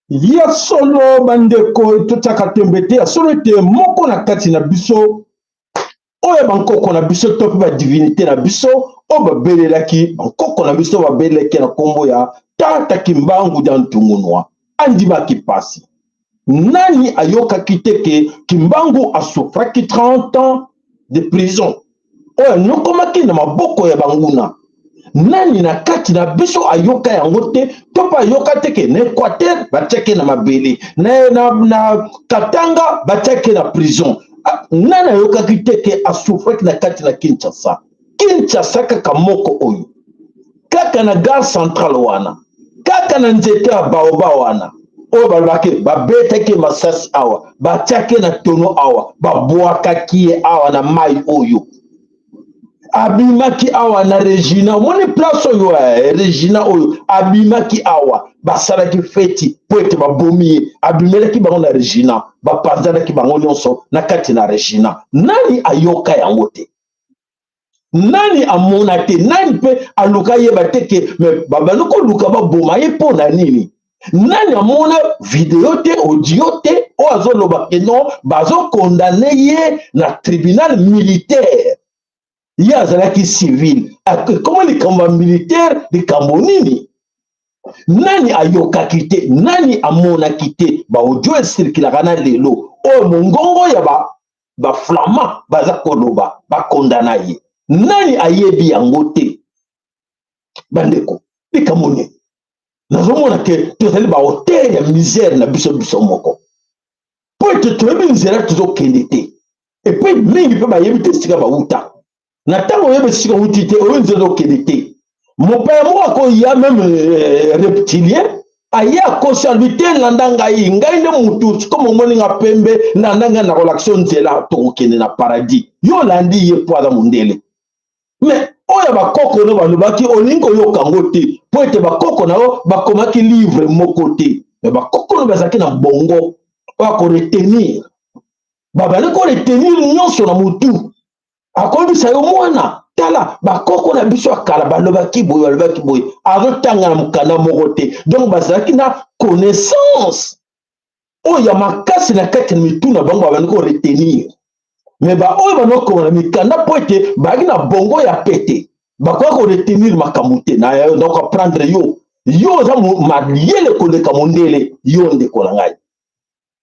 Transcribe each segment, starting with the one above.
Ya solo bandeko, totiaka tembe te, ya solo ete moko na kati na biso oyo bankoko na biso to mpe badivinite na biso oyo babelelaki bankoko na biso, babelelaki na nkombo ya Tata Kimbangu dia Ntungunua, andimaki mpasi. Nani ayokaki te ke Kimbangu asufraki 30 ans de prison oyo anyokomaki na maboko ya banguna? Nani na kati na biso ayoka yango te, to mpe ayoka te ke na Équateur batiaki na mabele, na Katanga batiaki na prison? Nani ayokaki te ke asufraki na kati na Kinshasa? Kinshasa kaka moko oyo, kaka na gare centrale wana, kaka na nzete ya baoba wana oyo balobaki babetaki masasi awa, batiaki na tono awa, babwakaki ye awa na mai oyo abimaki awa na Regina. Omoni place oyo, Regina oyo abimaki awa, basalaki feti mpo ete babomi ye. Abimelaki bango na Regina, bapanzanaki bango nyonso na kati na Regina. Nani ayoka yango te? Nani amona te? Nani mpe aluka yeba te ke me babandi koluka baboma ye mpo na nini? Nani amona video te, audio te, oyo azoloba ke non, bazokondane ye na tribunal militaire? Ye azalaki civil, ekoma likambo ya militaire, likambo nini? Nani ayokaki te? Nani amonaki te baaudio esirkilaka na lelo oyo, mongongo ya ba baflamand baza koloba bakondana ye? Nani ayebi yango te? Bandeko, likambo nini? Nazomona ke tozali baauteur ya misère na biso biso moko, mpo ete toyebi nzela tozokende te. Et puis mingi mpe bayebi te esika bauta. Na ntango oyebi esika outi te, oyo nzela ozokende te, mopaya moko akoya, même reptilien, aye akosi, alobi te: "Landa ngai, ngai nde mutu, comme omoni nga pembe, landa ngai, nakolakisa yo nzela, tokokende na paradis." Yo olandi ye mpo aza mondele. Mais oyo bakoko no balobaki, olingi koyoka yango te, mpo ete bakoko na yo bakomaki livre moko te. Mais bakoko no bazalaki na bongo oyo akoretenir, babandi koretenir nyonso na motu. Akoyebisa yo: "Mwana, tala, bakoko na biso ya kala balobaki boye, balobaki boye." Azotanga na mokanda moko te. Donc bazalaki na connaissance oyo ya makasi na kati na mitu na bango, babandi koretenir. Mais baoyo banokoma na mikanda, mpo ete bazalaki na bongo ya pete, bakoka koretenir makambo te. Na donc apprendre yo, yo oza mayele koleka mondele. Yo ndeko na ngai,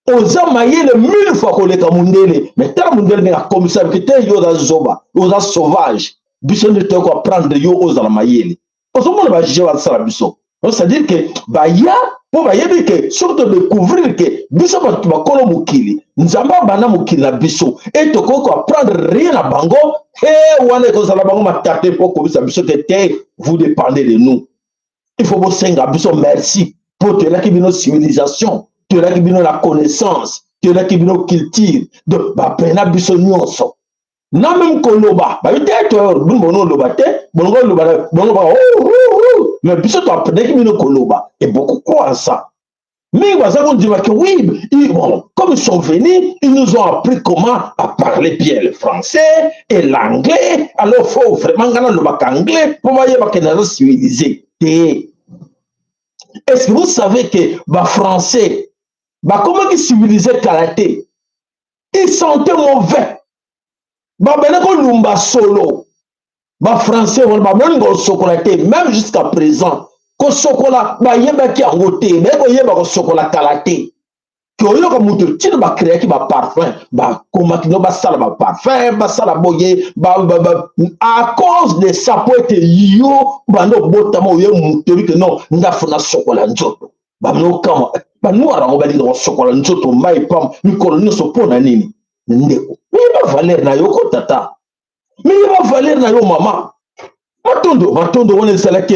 oza mayele mille fois koleka mondele. Mais tala mondele ndenge akomisa te: "Yo oza zoba, oza sauvage, biso nde toyei koapprendre yo ozala mayele." Ozomona bajuge basala biso. Donc c'est-à-dire ke baya mpo bayebi ke soki todécouvrir ke biso bato bakolo mokili, Nzambe abanda mokili na biso, e tokoki koapprendre rien na bango, e wana ekozala bango matate mpo kobisa biso ke te, vous dépendez de nous, il faut bosenga biso merci mpo toyelaki bino civilisation, toyelaki bino la connaissance, toyelaki bino culture. Donc bapena biso nyonso na même koloba, babi te to bino bono oloba te, bongo oloba, bongo ba, mais biso toaprenaki bino koloba. Et beaucoup croient ça. Mingi baza kondima ke oui, bon, comme ils sont venus, ils nous ont appris comment à parler bien le français et l'anglais, alors faut vraiment nga nalobaka anglais mpo bayebaka naza civilisé te. Est-ce que vous savez que bafrançais bakomaki civilisé kala te? Ils sentaient mauvais. Babanda kolumba solo. Bafrançais wana bamoninga kosokola te, même jusqu'à présent kosokola bayebaki yango te, baye koyeba kosokola kala te. Toyoka moto ntina bakreaki baparfum, bakomaki no basala baparfum, basala boye à cause de ça, po ete yo banda obotama oye moto oyebi ke non, ndafu nasokola nzoto. Bamokama banoir yango balinga kosokola nzoto mai pamba mikolo nyonso. Mpo na nini, ndeko? Miyeba valeur na yo ko tata, miyeba valeur na yo mama. Matondo, matondo. Wana ezalaki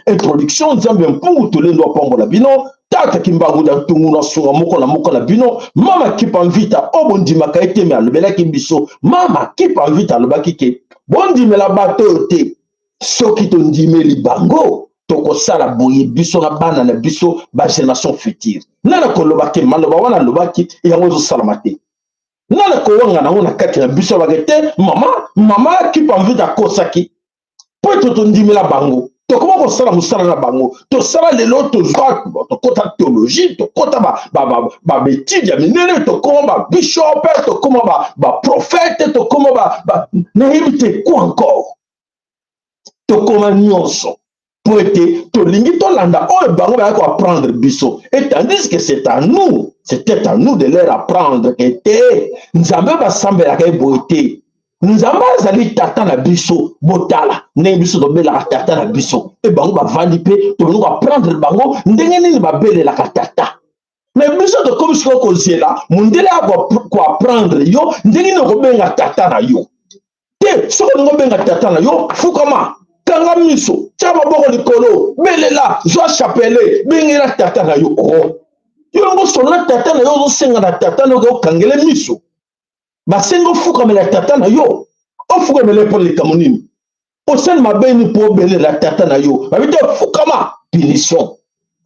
introduction. Nzambe mpungu tolendo apambola bino. Tata Kimbangu ya ntungu na sunga moko na moko na bino. Mama Kipa Mvita oyo bondimaka ye te, me alobelaki biso. Mama Kipa Mvita alobaki ke bondimela bato oyo te. Soki tondimeli bango, tokosala boye biso na bana na biso, bagénération future. Nana koloba ke maloba wana alobaki yango ezosalama te. Nana kowanga nango na kati na biso alobaki te. Mama Kipa Mvita akosaki, mpo ete tondimela bango, tokoma kosala mosala na bango. Tosala lelo, tozwa, tokɔta théologie, tokɔta baétude ya minene, tokoma babishop, tokoma baprophète, tokoma nayebi te quoi encore, tokoma nyonso, mpo ete tolingi tolanda oyo bango baya koapprendre biso. Et tandis que c'est à nous, c'était à nous de leur apprendre ke te, Nzambe basambelaka ye boye te. Nzambe azali tata na biso. Botala ndenge biso tobelaka tata na biso, e bango bavandi mpe tolingi koapprendre bango ndenge nini babelelaka tata. Me biso tokomi sikoyo kozela mondele ya koapprendre yo ndenge nini okobenga tata na yo te. Soki olingi obenga tata na yo, fukama, kanga miso, tia maboko likolo, belela, zwa chapelet, bengela tata na yo. O yo yango solo na tata na yo, ozosenga na tata na yo, okangele miso, basengi ofukamela tata na yo. Ofukamela mpo likambo nini? Osali mabe nini mpo obelela tata na yo? Babi te, fukama, punition,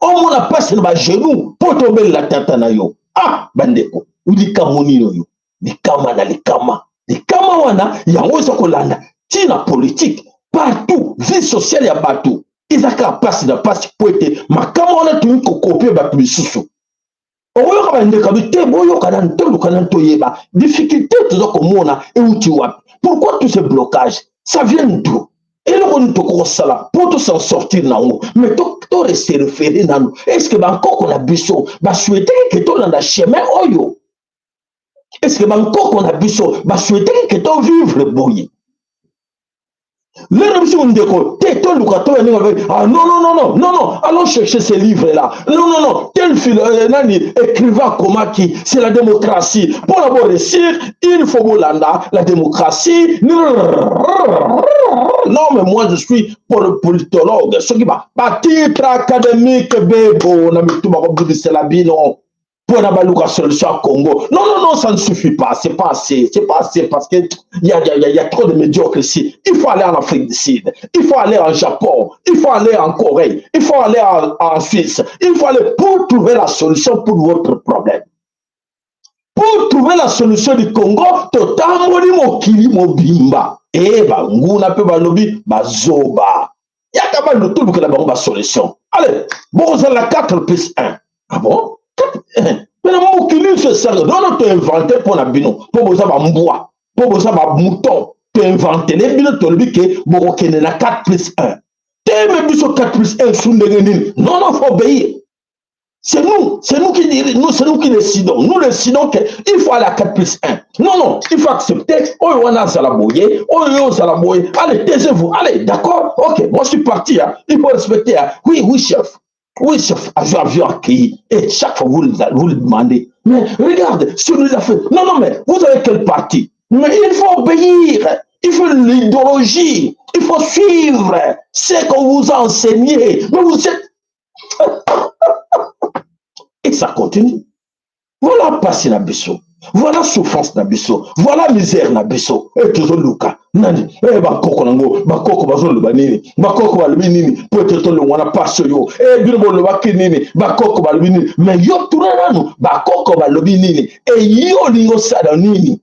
omona mpasi na bagenou mpo tobelela tata na yo. Ah bandeko, likambo nini oyo? Likama na likama, likama wana yango eza kolanda ntina politique partout, vie sociale ya bato eza kaka mpasi na mpasi, mpo ete makama wana toyei kocopier bato misusu. Okoyoka bandeko bi te, boyoka nani, toluka nani, toyeba difficulté toza komona euti wapi. Pourquoi tout ce blocage? Ça vient d'où? Eloko nini tokokosala mpo tos'en sortir nango? Mais torester référé nanu, est ce que bankoko na biso basouhaiteki ke tolanda chemin oyo? Est ce que bankoko na biso basouhaiteki ke tovivre boye? Lelo biso ndeko te, toluka toya ndenge. Ah non, non, non, non, non, non, allons chercher ces livres là. Non, non, non, tel philo, nani écrivain akomaki, c'est la démocratie. Mpona bo réussir, il faut bolanda la démocratie. Non, mais moi je suis politologue. Soki batitre académique bebo na mitu, bakobibisela bino mpona baluka solution à Congo. Non, non, non, ça ne suffit pas. C'est pas assez. C'est pas assez parce que il y a trop de médiocres ici. Il faut aller en Afrique du Sud. Il faut aller en Japon. Il faut aller en Corée. Il faut aller en Suisse. Il faut aller pour trouver la solution pour votre problème. Pour trouver la solution du Congo, totamboli mokili mobimba. E banguna mpe balobi bazoba. Yaka bandu tolukela bango basolution. Allez, bokozala 4 plus 1. Ah bon? Mpe na mokili nyonso esanga nono, toinvente mpo na bino, mpo boza bambwa, mpo boza bamouton. Toinventele bino, tolobi ke bokokende na 4 plus 1 te. Me biso 4 plus 1 su ndenge nini? Non, non, faut obéir. C'est nous qui nous, c'est nous qui décidons. Nous décidons qu'il faut aller à 4 plus 1. Non, non, il faut accepter. Oh, wana azala boye, oh, yo zala boye. Allez, taisez-vous. Allez, d'accord? Ok, moi je suis parti. Hein. Il faut respecter. Hein. Oui, oui, chef. Oui, chef, avion accueilli. Et chaque fois, vous le demandez. Mais regarde, celui-là fait. Non, non, mais vous avez quel parti? Mais il faut obéir. Il faut l'idéologie. Il faut suivre ce qu'on vous a enseigné. Mais vous êtes. Et ça continue. Voilà pasi na biso. Voilà souffrance na biso. Voilà misère na biso. E tozoluka nani? E bakoko nango, bakoko bazoloba nini? Bakoko balobi nini mpo ete tolongwa na pasi oyo? E bino bolobaki nini? Bakoko balobi nini? Me yo tuna nanu, bakoko balobi nini? E yo olingi osala nini?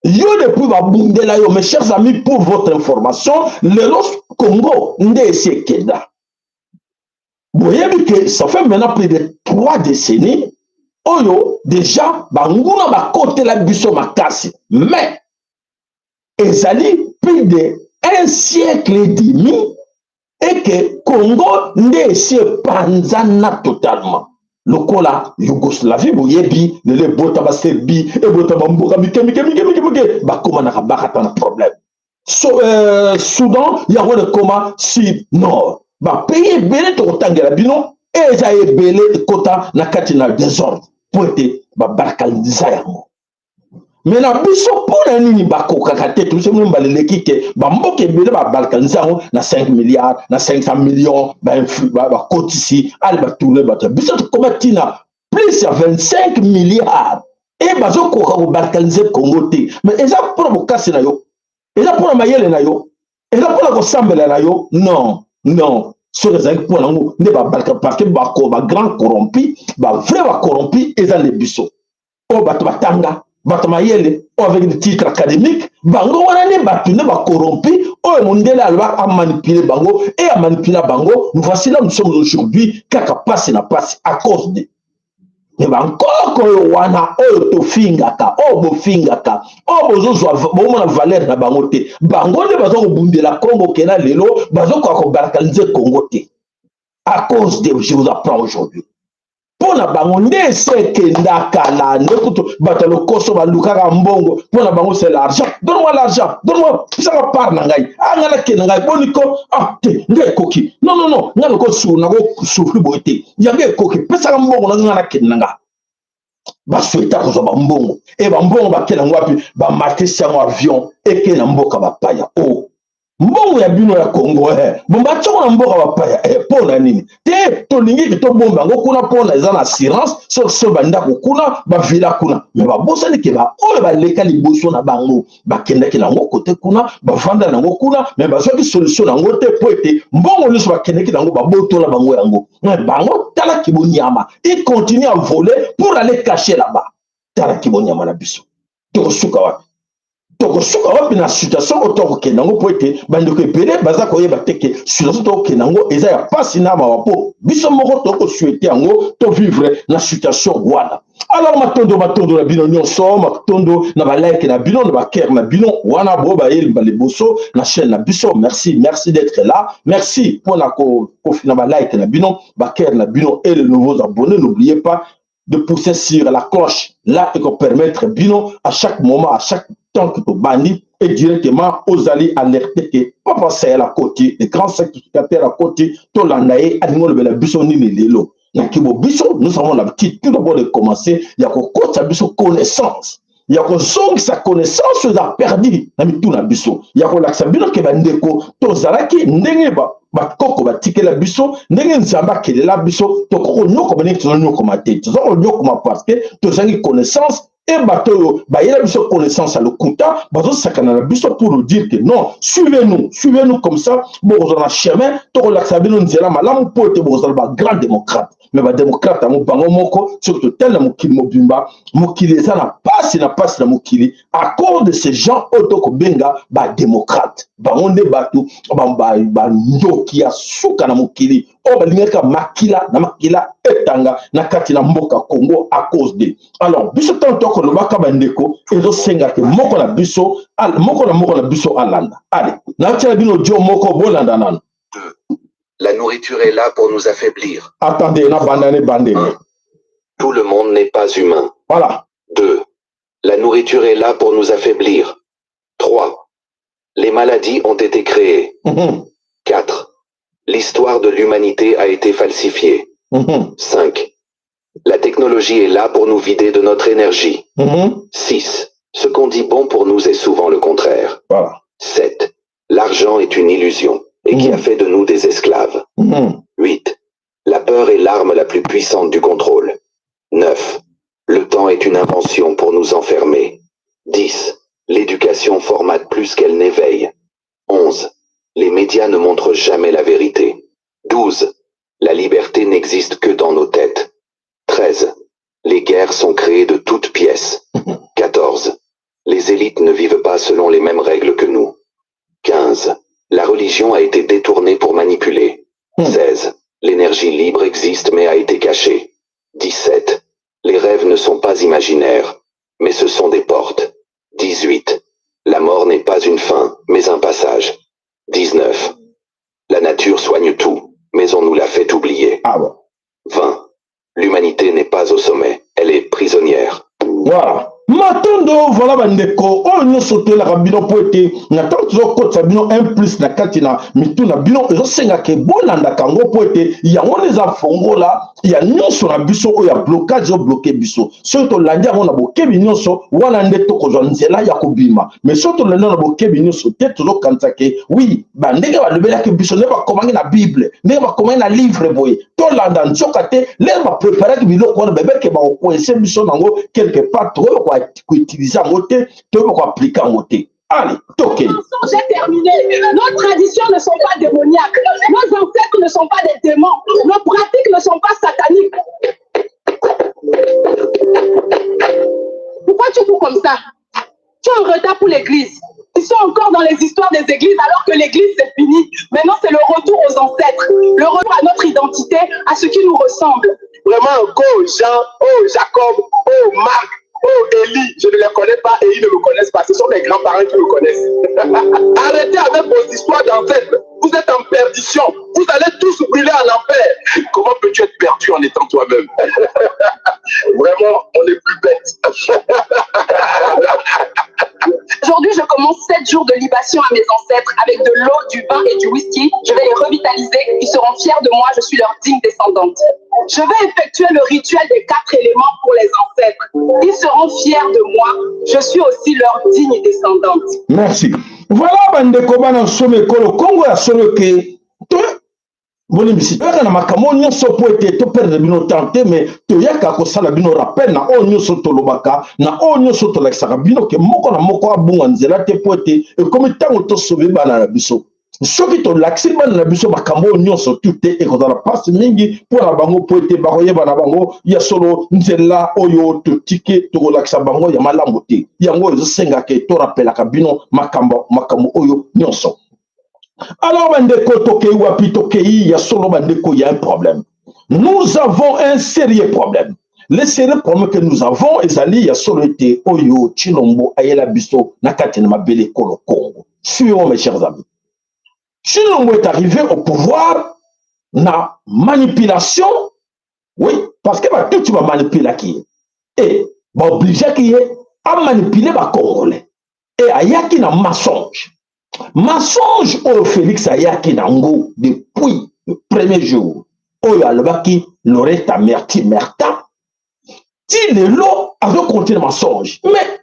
Yo depuis babundela yo. Mes chers amis, pour votre information, lelo Congo nde esi ekenda. Boyebi ke ça fait maintenant plus de 3 décennies oyo déjà banguna bakotela biso makasi, mais Ezali plus de un siècle et demi eke Congo nde esi epanzana totalement lokola Yougoslavie. Boyebi lelo ebota baserbi, ebota bamboka mike mike mike mike mike, bakomanaka bakata na problème. So, Soudan yango ekoma sud, nord, bapays ebele tokotangela bino eza ebele ekota na kati na désordre mpo ete babalkaniza yango. Me na biso, mpo na nini bakokaka te? Tobiso bino mbala eleki ke bamboka ebele babalkaniza yango na 5 milliards, na 500 millions, bakotisi ale batourne bato. Biso tokoma ntina plus ya 25 milliards e bazokoka kobalkanize Congo te. Mais eza mpona bokasi na yo, eza mpona mayele na yo, eza mpona kosambela na yo? Non, non. Soki ezalaki mpona yango nde babalka, parce que bako bagrand corrompu, bavrai bacorrompu eza nde biso oyo bato batanga, bato mayele oyo avec des titres académiques. Bango wana nde bato nde bacorrompu oyo mondele aloba amanipule bango e amanipula bango. Nous voici là, nous sommes aujourd'hui kaka pasi na pasi à cause de me bankoko oyo wana oyo tofingaka, oyo bofingaka, oyo bozozwa bomona valeur na bango te. Bango nde baza kobundela Kongo kena lelo bazokoka kobalkanize Kongo te à cause de, je vous apprends aujourd'hui, mpo na bango nde ese ekenda kala. Nde kutu bato ya lokoso balukaka mbongo. Mpo na bango c'est l'argent. Donne-moi l'argent, donne-moi, pesaka part na ngai. Ah, ngai nakende ngai boni ko? Ah te, ngai ekoki. Non, non, non, ngai nakosouffrir boye te. Yango ekoki, pesaka mbongo na ngai, nakende na ngai. Basweta kozwa bambongo e bambongo bakende yango wapi? Bamatisi yango avion, eke na mboka bapaya. O oh, mbongo ya bino ya Kongo, bombatiango na mboka bapaya, mpo na nini te? Tolingi ke tobomba yango kuna mpona eza na assurance. Soki so bandako kuna, bavila kuna, me babosani ke baoyo baleka liboso na bango bakendaki nango kote kuna, bavanda nango kuna, me bazwaki solution nango te, mpo ete mbongo nyonso bakendaki nango babotola bango yango. Me bango, talaki bonyama, il continue à voler pour aller cacher là-bas. Talaki bonyama na biso. Tokosuka wapi? Tokosuka wapi na situation oyo tokokende yango? Mpo ete bandeko ebele baza koyeba te ke situation tokokende yango eza ya mpasi na mawa, mpo biso moko tokosouhaiter yango tovivre na situation wana. Alors matondo, matondo na bino nyonso, matondo na balike na bino, na bacœur na bino wana bo bayelimba liboso na chaîne na biso. Merci, merci d'être là, merci mpona kofina balike na bino, bacœur na bino. Et les nouveaux abonnés, n'oubliez pas de pousser sur la cloche là et permettre bino à chaque moment, à chaque temps que tobandi et directement ozali alerté ke Papa Sahel akoti, le grand sacrificateur akoti. Tolanda ye, alingi olobela biso nini lelo na kibo biso? Nous avons l'habitude tout d'abord de commencer ya kokotisa biso connaissance, ya kozongisa connaissance oyo eza perdu na mitu na biso, ya kolakisa bino ke bandeko tozalaki ndenge bakoko batikela biso, ndenge Nzambe akelela biso. Tokoki konyokoma ndenge tozonyokoma te. Toza konyokoma parce que tozangi connaissance e bato oyo bayela biso connaissance ya lokuta bazosakana na biso pour nous dire que non, suivez-nous, suivez-nous, comme ça bokozala na chemin, tokolakisa bino nzela malamu mpo ete bokozala bagrand démocrate. Me badémocrate yango bango moko, soki totali na mokili mobimba, mokili eza na pasi na pasi na mokili à cause de ces gens oyo tokobenga badémocrate. Bango nde bato bandoki ya suka na mokili oyo balingaka makila na makila etanga na kati na mboka Congo à cause de. Alors biso ntango tokolobaka, bandeko, ezosenga te moko na biso, moko na moko na biso alanda. Ale, natiala bino dio moko, bolanda nano. La nourriture est là pour nous affaiblir. Attendez, na bandane bandene. Tout le monde n'est pas humain. Voilà. 2. La nourriture est là pour nous affaiblir. 3. Les maladies ont été créées. 4. L'histoire de l'humanité a été falsifiée. 5. La technologie est là pour nous vider de notre énergie. 6. Ce qu'on dit bon pour nous est souvent le contraire. Voilà. 7. L'argent est une illusion et qui a fait de nous des esclaves. 8. La peur est l'arme la plus puissante du contrôle. 9. Le temps est une invention pour nous enfermer. 10. L'éducation formate plus qu'elle n'éveille. 11. Les médias ne montrent jamais la vérité. 12. La liberté n'existe que dans nos têtes. 13. Les guerres sont créées de toutes pièces. 14. Les élites ne vivent pas selon les mêmes règles que nous. 15. La religion a été détournée pour manipuler. 16. L'énergie libre existe mais a été cachée. 17. Les rêves ne sont pas imaginaires, mais ce sont des portes. 18. La La mort n'est pas une fin, mais un passage. 19. La nature soigne tout, mais on nous l'a fait oublier. Ah bon. 20. L'humanité n'est pas au sommet, elle est prisonnière. Voilà. Matondo, voilà bandeko oyo nyonso toyelaka bino mpo ete na ntango tozokotisa bino un plus na kati na mitu na bino, ezosengaka ebolandaka yango mpo ete yango nde eza fongola ya nyonso na biso oyo ya blocage ezobloquer biso. Soki tolandi yango na bokebi nyonso wana nde tokozwa nzela ya kobima. Mais soki tolandi yango na bokebi nyonso te, tozokanisa ke oui, bandenge balobelaki biso, ndenge bakomaki na Bible, ndenge bakomaki na livre boye, tolanda. Nzoka te, lere bapreparaki biloko wana, bebeke bakokoese biso nango quelque part, tokoyeba koutiliser yango te, toyeba koappliquer yango te. Allez, tokei. J'ai terminé. Nos traditions ne sont pas démoniaques. Nos ancêtres ne sont pas des démons. Nos pratiques ne sont pas sataniques. Pourquoi tu cours comme ça? Tu es en retard pour l'église. Ils sont encore dans les histoires des églises alors que l'église, c'est fini. Maintenant, c'est le retour aux ancêtres, le retour à notre identité, à ce qui nous ressemble. Vraiment, oh Jean, oh Jacob, oh Marc, oh Élie, je ne les connais pas et ils ne me connaissent pas. Ce sont mes grands-parents qui me connaissent. Arrêtez avec vos histoires d'ancêtres. Vous êtes en perdition. Vous allez tous brûler en enfer. Comment peux-tu être perdu en étant toi-même? Vraiment, on est plus bête. Aujourd'hui, je commence 7 jours de libation à mes ancêtres avec de l'eau, du vin et du whisky. Je vais les revitaliser. Ils seront fiers de moi. Je suis leur digne descendante. Je vais effectuer le rituel des quatre éléments pour les ancêtres. Ils seront fiers de moi. Je suis aussi leur digne descendante. Merci. Voilà bandeko bana nsoma ekolo Kongo ya solo ke to bolimbisi, toyaka na makambo nyonso mpo ete toperdre bino temps te, mais toyaka kosala bino rappel na oyo nyonso tolobaka, na oyo nyonso tolakisaka bino, ke moko na moko abunga nzela te, mpo ete ekomi ntango tosauver bana na biso. Soki tolakisi bana na biso makambo oyo nyonso tu te, ekozala mpasi mingi mpo na bango, mpo ete bakoyeba na bango ya solo nzela oyo totike tokolakisa bango ya malamu te. Yango ezosengaka torappelaka bino makambo, makambo oyo nyonso. Alors bandeko, tokei wapi? Tokei ya solo bandeko, ya un problème. Nous avons un sérieux problème. Le sérieux problème que nous avons ezali ya solo ete oyo Tshilombo ayela biso na kati na mabele ekolo Congo. Suivez, mes chers amis. Tshilombo est arrivé au pouvoir na manipulation, oui, parce que batuti bamanipulaki ye e baobligeaki ye amanipuler Bacongolais e ayaki na mensonge. Mensonge oyo Félix ayaki nango depuis le premier jour oyo alobaki Loretta Merti Merta, ti lelo azocontinuer mensonge. Mais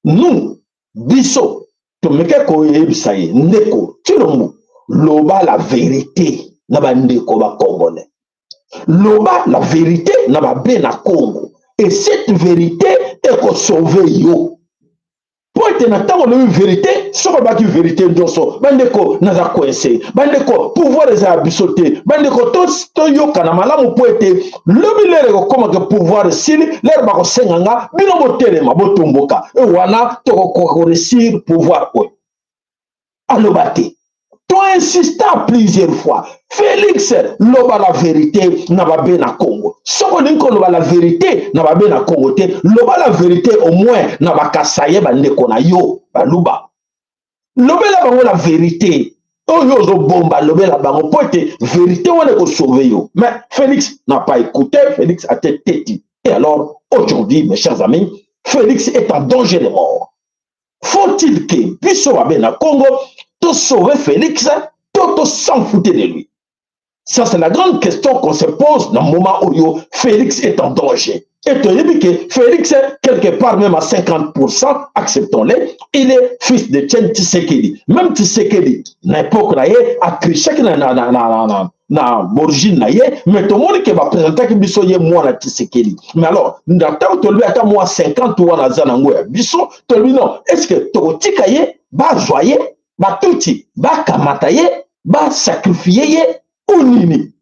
nous, biso tomeke koyebisa ye: ndeko Tshilombo, loba la vérité na bandeko Bacongolais, loba la vérité na babe na Congo, et cette vérité ekosauver yo, mpo ete na ntango olobi vérité, soki olobaki vérité nyonso, bandeko naza coincé, bandeko pouvoir eza ya biso te, bandeko toyokana malamu, mpo ete lobi lere ekokomaka pouvoir esili, lere bakosenga nga bino botelema botomboka, e wana tokokoka koréussir pouvoir oyo. Aloba te. Toinsista plusieurs fois: Félix, loba la vérité na babe na Congo. Soki olingi koloba la vérité na babe na Congo te, loba la vérité au moins na Bakasaye, bandeko na yo Baluba. Lobela bango la vérité oyo ozobomba, lobela bango mpo ete vérité wana ekosauver yo. Mais Félix n'a pas écouté. Félix a été têtu et alors aujourd'hui, mes chers amis, Félix est en danger de mort. Faut-il que biso babe na Congo tosauver Félix to s'en foutre de lui? Ça, c'est la grande question qu'on se pose dans le moment où Félix est en danger. Et tu que Félix, quelque part, même à 50%, acceptons-le, il est fils de Etienne Tshisekedi. Même Tshisekedi, na époque na ye, a triché na origine na ye, mais tomoni ke baprésentaki biso ye mwana Tshisekedi. Mais alors, na ntango tolobi ata mwa 50 wana aza nango ya biso, tolobi non, est ce que tokotika ye, bazwa ye, Batuti bakamata ye, basacrifier ye ou nini?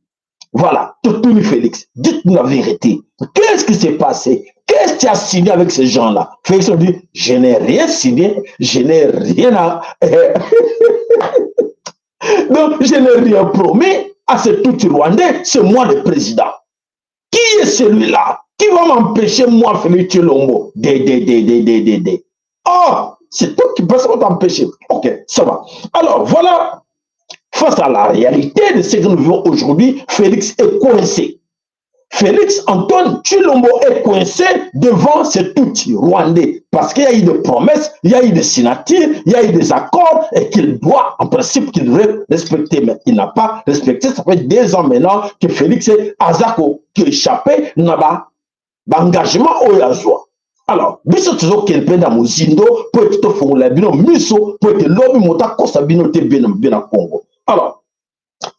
Voilà, totuni Félix: dites-nous la vérité, qu'est-ce qui s'est passé? Qu'est-ce que tu as signé avec ces gens-là? Félix a dit: je n'ai rien signé, je n'ai rien à, donc je n'ai rien promis à ce tout Rwandais, c'est moi le président. Qui est celui-là qui va m'empêcher, moi, Félix Tshilombo, de de de de de de de? Oh. C'est toi qui personne va t'empêcher. Ok, ça va. Alors voilà, face à la réalité de ce que nous vivons aujourd'hui, Félix est coincé. Félix Antoine Tshilombo est coincé devant ces Tutsis rwandais parce qu'il y a eu des promesses, il y a eu des signatures, il y a eu des accords et qu'il doit, en principe, qu'il devrait respecter. Mais il n'a pas respecté. Ça fait 2 ans maintenant que Félix Azako, qui échappé, n'a pas d'engagement oyo azwa. Alors, biso tozokende mpe na mozindo mpo ete tofongola bino miso, mpo ete lobi moto akosa bino te bino na Congo. Alors,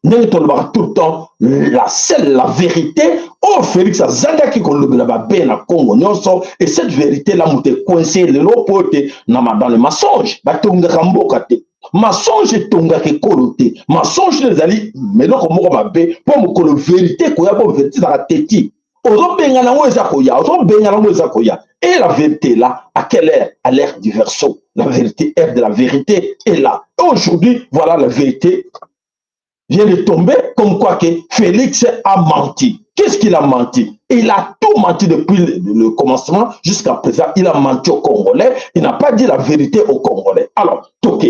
ndenge tolobaka tout le temps, la seule, la vérité oyo Félix azangaki kolobela babe na Congo nyonso, et cette vérité là moto ecoince lelo, mpo ete na dans le mensonge batongaka mboka te, mensonge etongaka ekolo te. Mensonge ezali eloko moko mabe, mpo mokolo vérité ekoya, mpo vérité ezalaka teti, ozobengana yango, eza koya, ozobengana yango, eza koya. Et la vérité là, à quelle heure? À l'heure du verseau. La vérité, heure de la vérité est là. Et aujourd'hui, voilà, la vérité vient de tomber, comme quoi que Félix a menti. Qu'est-ce qu'il a menti? Il a tout menti depuis le commencement jusqu'à présent. Il a menti aux Congolais. Il n'a pas dit la vérité aux Congolais. Alors, ok.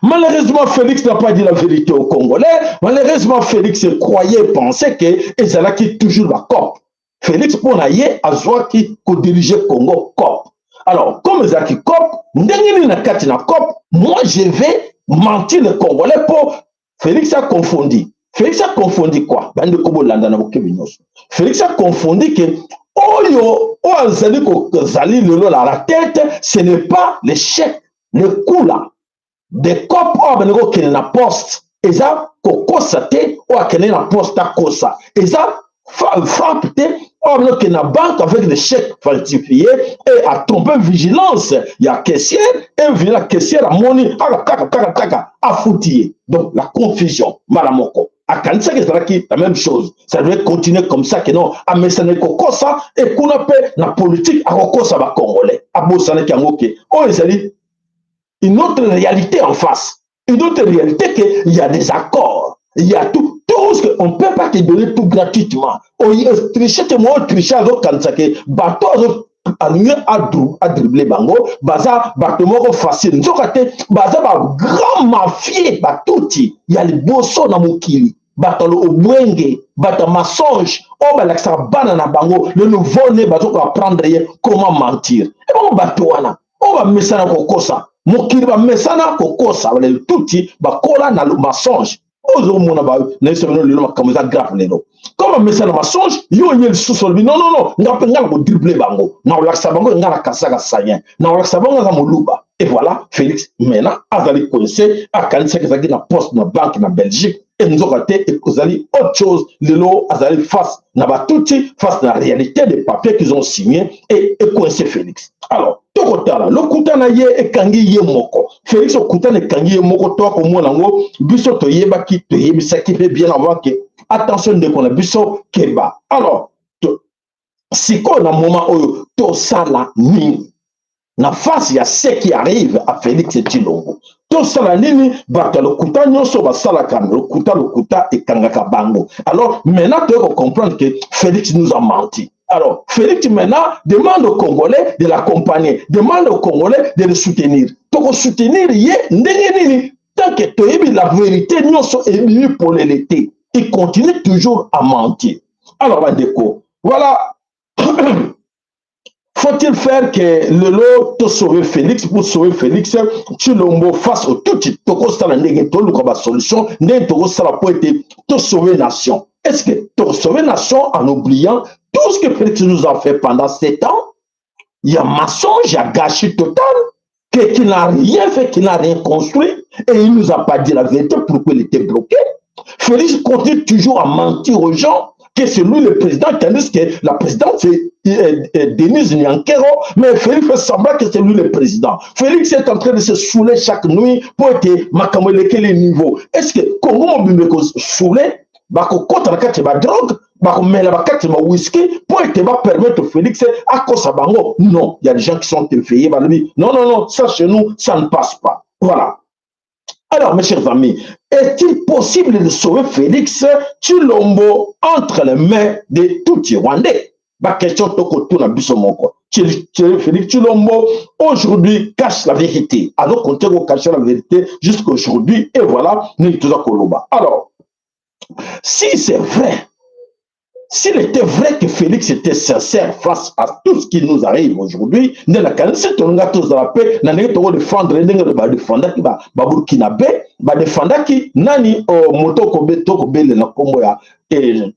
Malheureusement, Félix n'a pas dit la vérité aux Congolais. Malheureusement, Félix croyait, pensait que ezalaki toujours la COP. Félix, pour ye, azwaki ko diriger Congo COP. Alors, comme ezalaki COP, ndenge nini na kati na COP, moi je vais mentir les Congolais? Pour Félix a confondu. Félix a confondu quoi? Bandeko, bolanda na bokebi nyonso. Félix a confondu que oyo oyo azali kozali lelo na la tête, ce n'est pas l'échec, le coup là de cop oyo abandi kokende na poste, eza kokosa te. Oyo akende na poste akosa, eza frappe te. Oyo abandi kokende na banque avec des chèques falsifiés et a trompé vigilance ya caissière, et vigilance caissière amoni kaka kaka kaka kaka, afuti ye. Donc la confusion, mbala moko akanisaki ezalaki la même chose, ça devait continuer comme ça, que non, amesani kokosa, ekuna mpe na politique akokosa bacongolais. Abosanaki yango ke oyo ezali une autre réalité en face, une autre réalité, que il y a des accords, il y a tout, tout ce qu'on peut pas te donner tout gratuitement. Tricher te, mo tricher, azokanisa ke bato azo alingi adribler bango baza bato moko facile, nzoka te baza bagrand mafie, batuti ya liboso na mokili, bato ya obwenge, bato ya mensonge oyo balakisaka bana na bango, le nouveau né bazoko apprendre ye comment mentir. Ebongo bato wana oyo bamesana kokosa mokili, bamesana kokosa, tuti bakola na mensonge. Ozomona na biso bino lelo, makambo eza grave lelo. Comme bamesana mensonge, yo oye lisusu olobi: "Non, non, non, nga mpe nga na kodribler bango, na kolakisa bango nga na kasaka sayen, na kolakisa bango aza moluba." Et voilà, Félix maintenant azali coincé. Akanisaki ezalaki na poste na banque na Belgique, nzoka te ezali autre chose. Lelo azali face na batuti, face na réalité des papiers qu'ils ont signé, et ecoincé Félix. Alors tokotala lokuta na ye ekangi ye moko Félix, okuta na ekangi ye moko. To akomona yango, biso toyebaki, toyebisaki mpe bien avant ke attention, ndeko na biso, keba. Alors sikoyo na moment oyo tosala nini na face ya ce qui arrive à Félix Tshilombo? Tosala nini? Bato ya lokuta nyonso basalaka lokuta, lokuta ekangaka bango. Alors maintenant toyei kocomprendre que Félix nous a menti. Alors Félix maintenant demande aux Congolais de l'accompagner, demande aux Congolais de le soutenir. Tokosoutenir ye ndenge nini tant que toyebi la vérité nyonso ebimi polele te? Il continue toujours à mentir. Alors bandeko, voilà. Faut-il faire que lelo tosauver Félix? Pour sauver Félix Tshilombo face au Tutsi, tokosala ndenge toluka basolution, ndenge tokosala po ete tosauver nation. Est-ce que tosauver nation en oubliant tout ce que Félix nous a fait pendant 7 ans? Il y a mensonge, il y a gâchis total, que qu'il n'a rien fait, qu'il n'a rien construit, et il nous a pas dit la vérité, pourquoi il était bloqué. Félix continue toujours à mentir aux gens que c'est lui le président, tandis que la présidente, c'est Denise Nyankero, mais Félix fait semblant que c'est lui le président. Félix est en train de se saouler chaque nuit pour être makambo les niveaux. Est-ce que Congo mobimba saoulé, bakokota na kati ya badrogue, bakomela bakati ya whisky pour ete bapermettre Félix akosa bango? Non, il y a des gens qui sont éveillés, balobi: "Non, non, non, ça chez nous, ça ne passe pas." Voilà. Alors, mes chers amis, est-il possible de sauver Félix Tshilombo entre les mains des Tutsis rwandais? Baquestion tokotuna biso moko. Félix Tshilombo aujourd'hui cache la vérité, azokonte kocache la vérité jusqu'aujourd'hui, et voilà ndenge toza koloba. Alors, si c'est vrai, s'il était vrai que Félix était sincère face à tout ce qui nous arrive aujourd'hui, nde nakanisi tolinga tozala mpe na ndenge tokodefendre, ndenge badefendaki Baburkinabe, badefendaki nani, moto tokobelela nkombo ya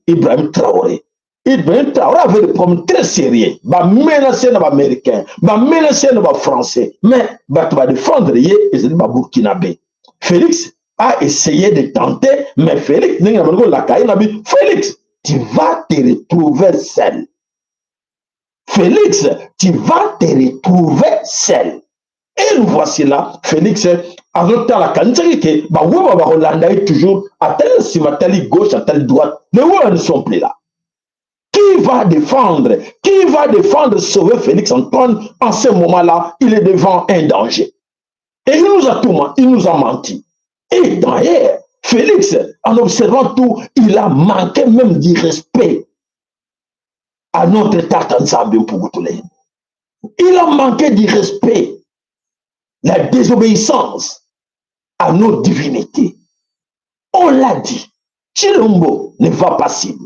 Ibrahim Traoré. Ibrahim Traoré avait des problèmes très sérieux, bamenace na Baaméricain, bamenace na Bafrançais, mais bato badefendre ye ezali Baburkinabe. Félix a essayé de tenter, mais Félix, ndenge na bango kolaka ye na bi, Félix, tu vas te retrouver seul. Félix, tu vas te retrouver seul. Et nous voici là. Félix azotala, kanisaki ke baweba bakolanda ye toujours. Atali nsima, atali gauche, atali droite, les weba ne sont plus là. Qui va défendre? Qui va défendre, sauver Félix Antoine? En ce moment-là, il est devant un danger. Et il nous a tout, il nous a menti. Et d'ailleurs, Félix, en observant tout, il a manqué même du respect à notre tata Nzambe Mpungu Tulendo. Il a manqué du respect, la désobéissance à nos divinités. On l'a dit, Tshilombo ne va pas cible.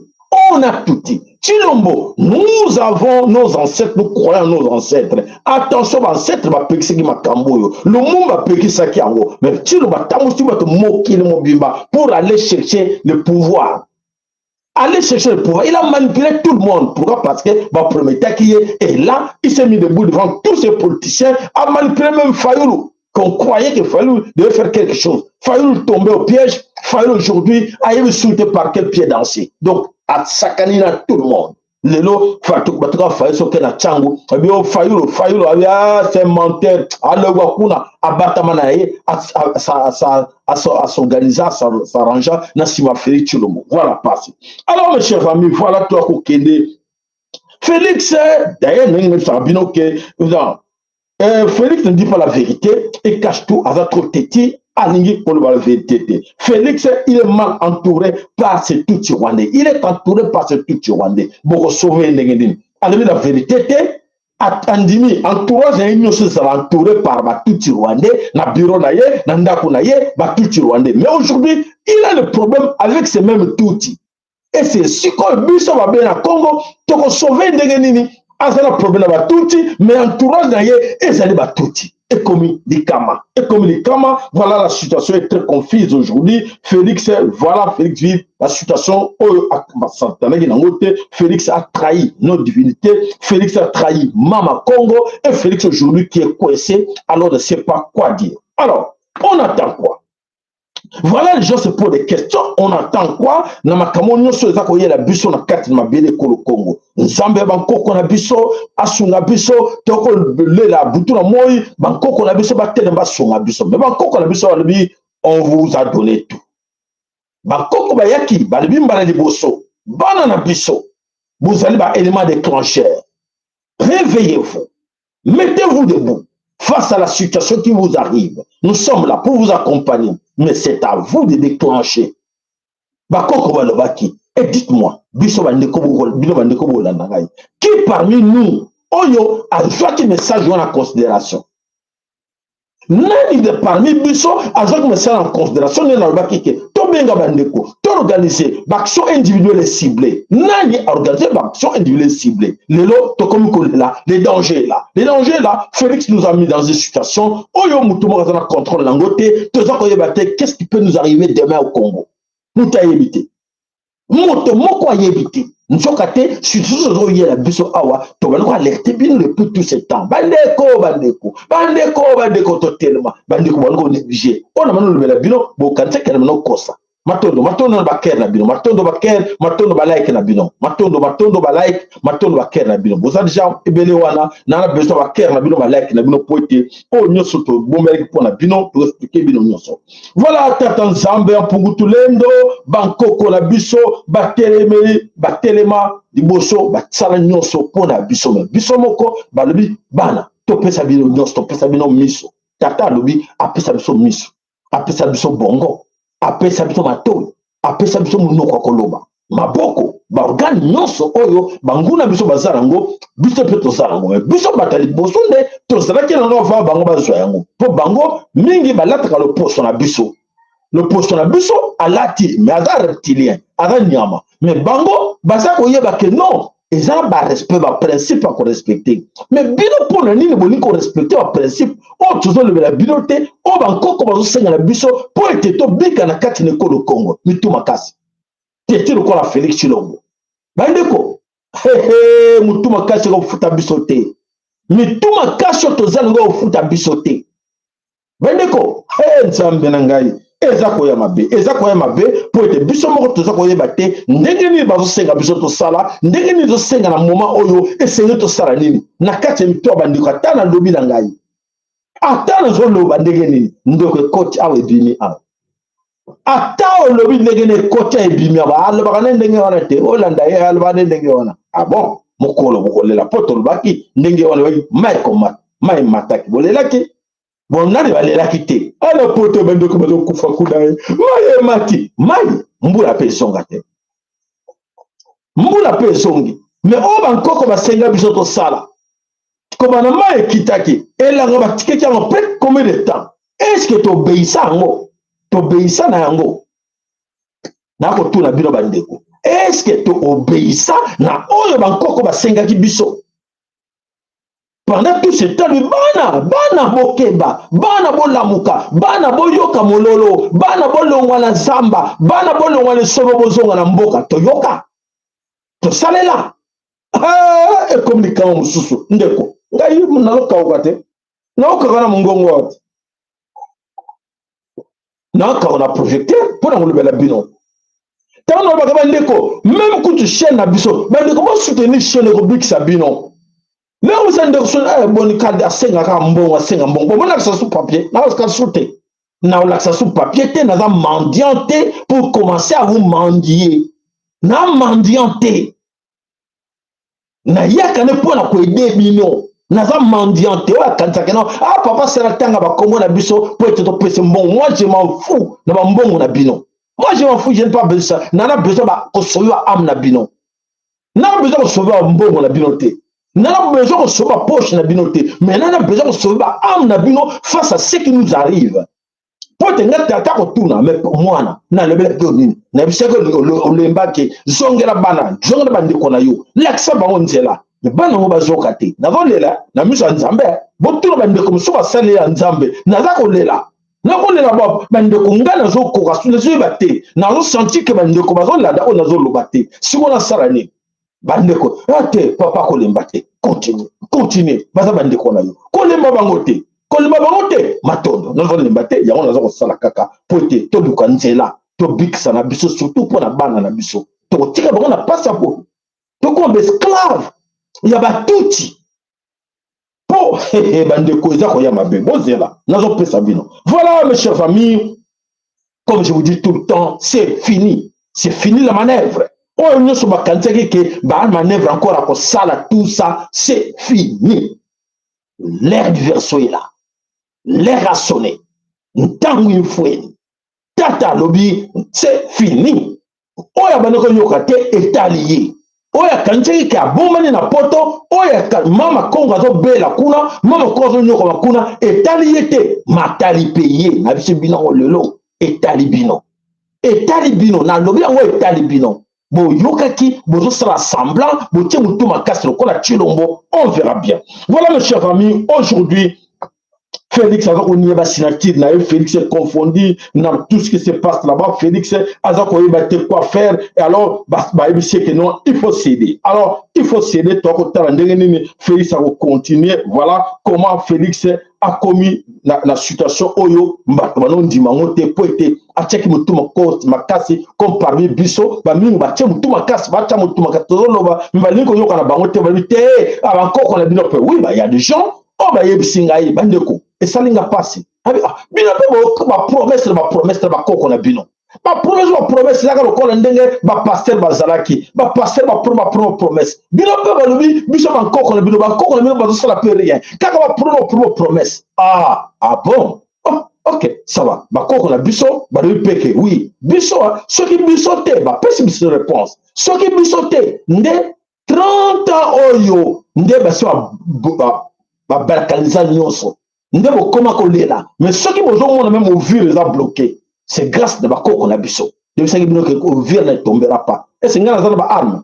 On a tout dit. Tshilombo, nous avons nos ancêtres, nous croyons nos ancêtres. Attention, ancêtres bapekisaki makambo oyo. Lumumba apekisaki yango. Mais Tshilombo atambusi bato mokili mobimba pour aller chercher le pouvoir. Aller chercher le pouvoir. Il a manipulé tout le monde. Pourquoi? Parce que baprometaki ye. Et là, il s'est mis debout devant tous ces politiciens, a manipulé même Fayulu, qu'on croyait que Fayulu devait faire quelque chose. Fayulu tombait au piège. Fayulu aujourd'hui a été sauté par quel pied danser. Donc, asakani na tout le monde. Lelo bato Fayulu soki na ntango abi o Fayulu, Fayulu abi, ah, c'est menteur, alogwa kuna, abatama na ye, asorganisa, s'arrangea na nsima Félix Tshilombo. Voilà, passé. Alors, mes chers amis, voilà, toa kokende. Félix, d'ailleurs, ndenge nayebisaka bino ke non, Félix ne dit pas la vérité et cache tout, aza trop têtu, alingi koloba la vérité te. Félix, il est mal entouré par ces Tutsi rwandais. Il est entouré par ces Tutsi rwandais. Bokosauve ndenge nini? Alobi la vérité te, andimi entourage na ye nyonso ezala entouré par Batutsi rwandais na bureau na ye, na ndako na ye, Batutsi rwandais. Mais aujourd'hui, il a le problème avec ces mêmes Tutsi. Et c'est sikoyo biso babe na Congo tokosauve ndenge nini? Aza na problème na Batutsi, mais entourage na ye ezali Batutsi. Ekomi likama, ekomi likama. Voilà, la situation est très confuse aujourd'hui. Félix, voilà, Félix vit la situation oyo basantanaki nango te. Félix a trahi nos divinités, Félix a trahi Mama Congo, et Félix aujourd'hui qui est coincé, alors ne sait pas quoi dire. Alors, on attend quoi? Voilà, les gens se posent des questions. On attend quoi na makambo nyonso eza koyela biso na kati na mabele ekolo Kongo? Nzambe ya bankoko na biso asunga biso. Tokolela butu na moi, bankoko na biso batelema, basunga biso. Mais bankoko na biso balobi: on vous a donné tout. Bankoko bayaki, balobi mbala liboso: bana na biso, bozali baélément déclencheur, réveillez-vous, mettez-vous debout face à la situation qui vous arrive. Nous sommes là pour vous accompagner, mais c'est à vous de déclencher. Bakoko balobaki. Et dites-moi, biso bandeko, bino bandeko bolanda ngai, qui parmi nous oyo azwaki message wana en considération? Nani de parmi biso azwaki message en considération? Ndenge nalobaki ke tobenga bandeko, toorganize baaction individuelle ciblée. Nani aorganize baaction individuelle ciblée? Lelo tokomi kolela, le danger est là, le danger est là. Félix nous a mis dans une situation oyo motu moko aza na contrôle nango te. Toza koyeba te qu'est-ce qui peut nous arriver demain au Congo. Moto ayebi te, moto moko ayebi te. Nzoka te situation ozoyela biso awa, tobandi koalerte bino depuis tout ce temps. Bandeko, bandeko, bandeko, bandeko, totelema. Bandeko bandi konéglige oyo na bano olobela bino, bokanisaki na bino kosa. Matondo, matondo na bacœur na bino, matondo bacœur, matondo balike na bino, matondo, matondo balike, matondo bacœur na bino. Boza déjà ebele wana. Nana besoin bacœur na bino, balike na bino, po ete oyo nyonso tobombelaki mpo na bino, toexplike bino nyonso. Voilà, tata Nzambe ya Mpungu Tulendo, bankoko na biso batelemeli, batelema liboso, basala nyonso mpo na biso. Mais biso moko balobi: bana, topesa bino nyonso, topesa bino miso. Tata alobi apesa biso miso, apesa biso bongo, apesa biso matoi, apesa biso monoko ya koloba, maboko, baorgane. Baorgane nyonso oyo banguna biso baza nango, biso mpe toza nango. Me biso bato ya liboso nde tozalaki nango avant bango bazwa yango, mpo bango mingi balataka loposo na biso. Loposo na biso alati, me aza reptilien, aza nyama. Me bango baza koyeba ke non, eza barespect, baprincipe ya korespecte. Me bino mpo na nini bolingi korespecte baprincipe oyo tozolobela bino te, oyo bankoko bazosenga na biso mpo ete tobika na kati na ekolo Kongo? Mitu makasi tete lokola Félix Tshilombo. Bandeko, hehe, motu makasi ekofuta biso te. Mitu makasi oyo toza nango ekofuta biso te, bandeko. He, Nzambe na ngai, eza koya mabe, eza koya mabe, mpo ete biso moko toza koyeba te ndenge nini bazosenga biso tosala, ndenge nini tosenga na moma oyo esengeli tosala nini na kati ya mito ya bandeko. Ata nalobi na ngai, ata nazoloba ndenge nini, ndeko, ekoti awa, ebimi awa. Ata olobi ndenge nini, ekoti, ebimi awa. Alobaka nde ndenge wana te, olanda ye, alobaka nde ndenge wana. Ah bon, mokolo bokolela mpo tolobaki ndenge wana, mai komata, mai emataki, bolelaki. Bon, nani balelaki te? Ana poto, bandeko bazokufa kuna ye, mai emati, mai mbula mpe ezonga te, mbula mpe ezongi. Me oyo bankoko basenga biso tosala, kobana mai ekitaki, elanga batikaki yango mpe combien de temps? Est-ce tobeisa yango? Tobeisa na yango? Nakotuna bino bandeko, est-ce toobeisa na oyo bankoko basengaki biso pendant tout ce temps? Bana, bana bokeba, bana bolamuka, bana boyoka mololo, bana bolongwa na zamba, bana bolongwa na esobe, bozonga na mboka. Toyoka, tosalela? Ah, ekomi likambo mosusu. Ndeko, ngai nazokauka te, naokaka na mongongo awa te, nakaka na projecteur mpo na kolobela bino. Ntango nalobaka, bandeko, même kutu chaîne na biso, bandeko bosoutenir chaîne, ekobikisa bino. Lelo oza ndeko so eh, boni kadi asengaka mbongo, asenga mbongo, bomonakisa su papier, nakolakisa su te, nakolakisa su papier te. Naza mendiant te pour commencer à vous mendier. Na mendiant te, nayaka nde mpo na koaider bino. Naza mendiant te oyo akanisaka no, ah, papa sala ntanga bakombo na biso mpo ete topesa mbongo. Moi, je m'en fous na bambongo na bino. Moi, je m'en fous, je n'ai pas besoin. Nana besoin kosauver ba âme na bino, nana besoin kosauver bambongo na bino te, nana besoin kosauver bapoche na bino te, mais nana besoin kosauver ba âme na bino face à ce qui nous arrive. Mpo ete nga tata kotuna me mwana, nalobelaki yo nini? Nayebisaki olembaki, zongela bana, zongela bandeko na yo, lakisa bango nzela. Me bana yango bazoka te. Nazolela na miso ya Nzambe. Botuna bandeko mosusu basali ya Nzambe. Naza kolela, nakolela bandeko. Ngai nazokoka, nazoyeba te, nazosentir ke bandeko bazolanda oyo nazoloba te. Sikoyo nasala nini, bandeko? Te, papa, kolemba te, continue, continue. Baza bandeko na yo, kolemba bango te, kolemba bango te. Matondo, nazolemba te. Yango naza kosala kaka po ete toluka nzela tobikisa na biso, surtout mpo na bana na biso. Tokotika bango na mpasi ya boye, tokoma baesclave ya batuti mpo bandeko, eza koya mabe. Bozela, nazopesa bino. Voilà, mes chers amis, comme je vous dis tout le temps, c'est fini, c'est fini la manœuvre oyo nyonso bakanisaki ke bamanœuvre encore akosala. Tout ça, c'est fini. L'heure du Verseau est là, l'heure a sonné. Ntango infweni, tata alobi c'est fini. Oyo abandi koyoka te, etali ye. Oyo akanisaki ke abombani na poto, oyo mama Kongo azobela kuna, mama Kongo azonyokama kuna, etali ye te, matali mpe ye na biso. Bino yango lelo etali bino, etali bino. Nalobi yango, etali bino. Boyokaki, bozosala semblant, botie motu makasi lokola Tshilombo. On verra bien. Voilà, mes chers amis, aujourd'hui Félix aza konier basignature na ye. Félix est confondu dans tout ce qui se passe là-bas. Félix aza koyeba te quoi faire. Et alors bayebisi que non, il faut céder. Alors il faut céder. Tokotala ndenge nini Félix akocontinue. Voilà comment Félix akomi na situation oyo bato banondima yango te, mpo ete atiaki motu makasi comme parmi biso bamingi batie motu makasi, batya motu makasi. Tozoloba, me balingi koyoka na bango te. Balobi te, bankoko na bino mpe. Oui, ya des gens oyo bayebisi ngai, bandeko, esali nga mpasi. Bino mpe bapromesse na bapromesse na bakoko na bino, bapromesse, bapromesse ezaka lokola ndenge bapasteur bazalaki, bapasteur bapromesse. Bino mpe balobi biso bankoko na bino, bankoko na bino bazosala mpe rien, kaka bapromesse. Ah, ah bon. Oh, Ok, ça va. Bakoko na biso balobi mpe ke oui, biso soki biso te, bapesi biso réponse, soki biso te nde 30 ans oyo nde basi babalkaniza nyonso, nde bokoma kolela. Mais soki bozomona même Uvira eza bloqué, c'est grâce na bakoko na biso. Toyebisaki bino ke Uvira ne tombera pas. Ese ngai naza na baarme,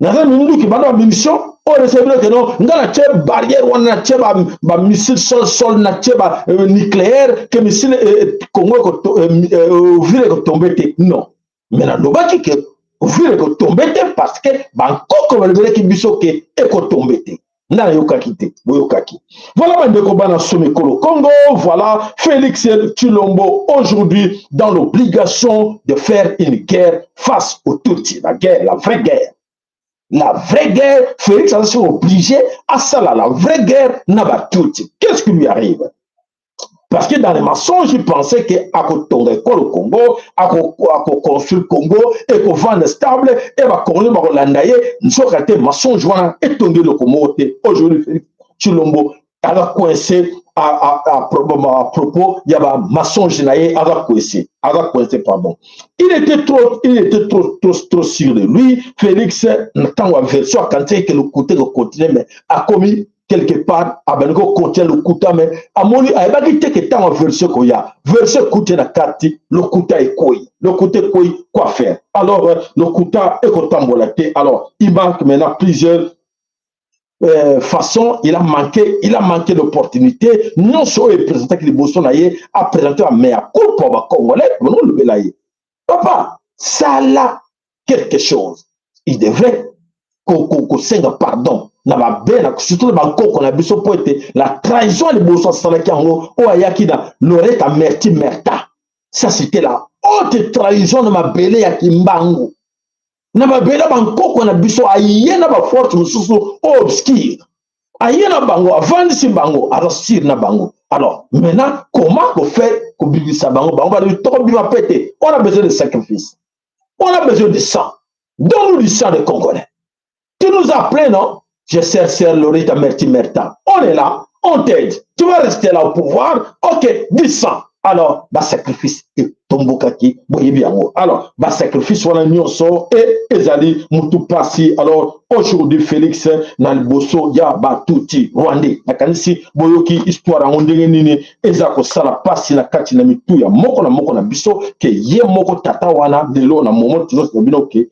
naza minduki, bana bamunition oyo esali bino ke non, ngai natie barrière wana, natie bamissile sol sol, natie ba nucléaire, ke missile Congo, Uvira ekotombe te. Non, mais nalobaki ke Uvira ekotombe te parce que bankoko balobelaki biso ke ekotombe te. Nga nayokaki te, boyokaki. Voilà, bandeko bana Somekolo Congo, voilà Félix Tshilombo aujourd'hui dans l'obligation de faire une guerre face au Tutsi, la guerre, la vraie guerre, la vraie guerre. Félix aza obligé asala la vraie guerre na Batutsi. Qu'est-ce qui lui arrive? Parce que dans les mensonges, il pensait que akotonga ekolo Congo, akoconstruire Congo, ekovanda stable e Bakongolais bakolanda ye. Nzoka te, mensonge wana etongi eloko moko te. Aujourd'hui, Félix Tshilombo aza coincé à propos ya bamensonge na ye. Aza coincé, aza coincé, pardon. Il était trop trop trop sûr de lui, Félix. Ntango ya version, akanisi ke lokuta ekocontinue, mais akomi quelque part, abandi kokontinue lokuta, mais amoni, ayebaki te ke ntango ya version ekoya, version ekuti na kati, lokuta ekwei, lokuta ekwei. Quoi faire alors? Lokuta ekotambola te. Alors il manque maintenant plusieurs façon. Il a manqué l'opportunité nyonso oyo eprésentaki liboso na ye. Aprésente mea culpa, Bacongolais bonolobela ye: papa, sala quelque chose. Il devrait kosenga pardon na babe na surtout na bakoko na biso, mpo ete la trahison ya liboso asalaki yango oyo ayaki na Loreta Merti Merta. Ça, c'était la haute trahison na mabele ya Kimbangu, na mabele bankoko na biso. Aye na baforce mosusu oyo obscure, aye na bango, avandisi bango, aza sûr na bango. Alors maintenant, comment kofaire kobimisa bango? Bango balobi: tokobima mpe te, on a besoin de sacrifice, on a besoin de sang, donne-nous du sang de Congolais. Tu nous as appelé, non? Je sers sœur Lorita Merti Merta, on est là, on t'aide, tu vas rester là au pouvoir. Ok, du sang. Alors basacrifice etombokaki, boyebi yango. Alors basacrifice wana nyonso e ezali mutu pasi. Alors aujourd'hui, Félix na liboso ya Batuti rwandais, nakanisi boyoki histoire yango ndenge nini eza kosala pasi na kati na mitu ya moko na moko na biso, ke ye moko tata wana lelo na momo tozosala bino ke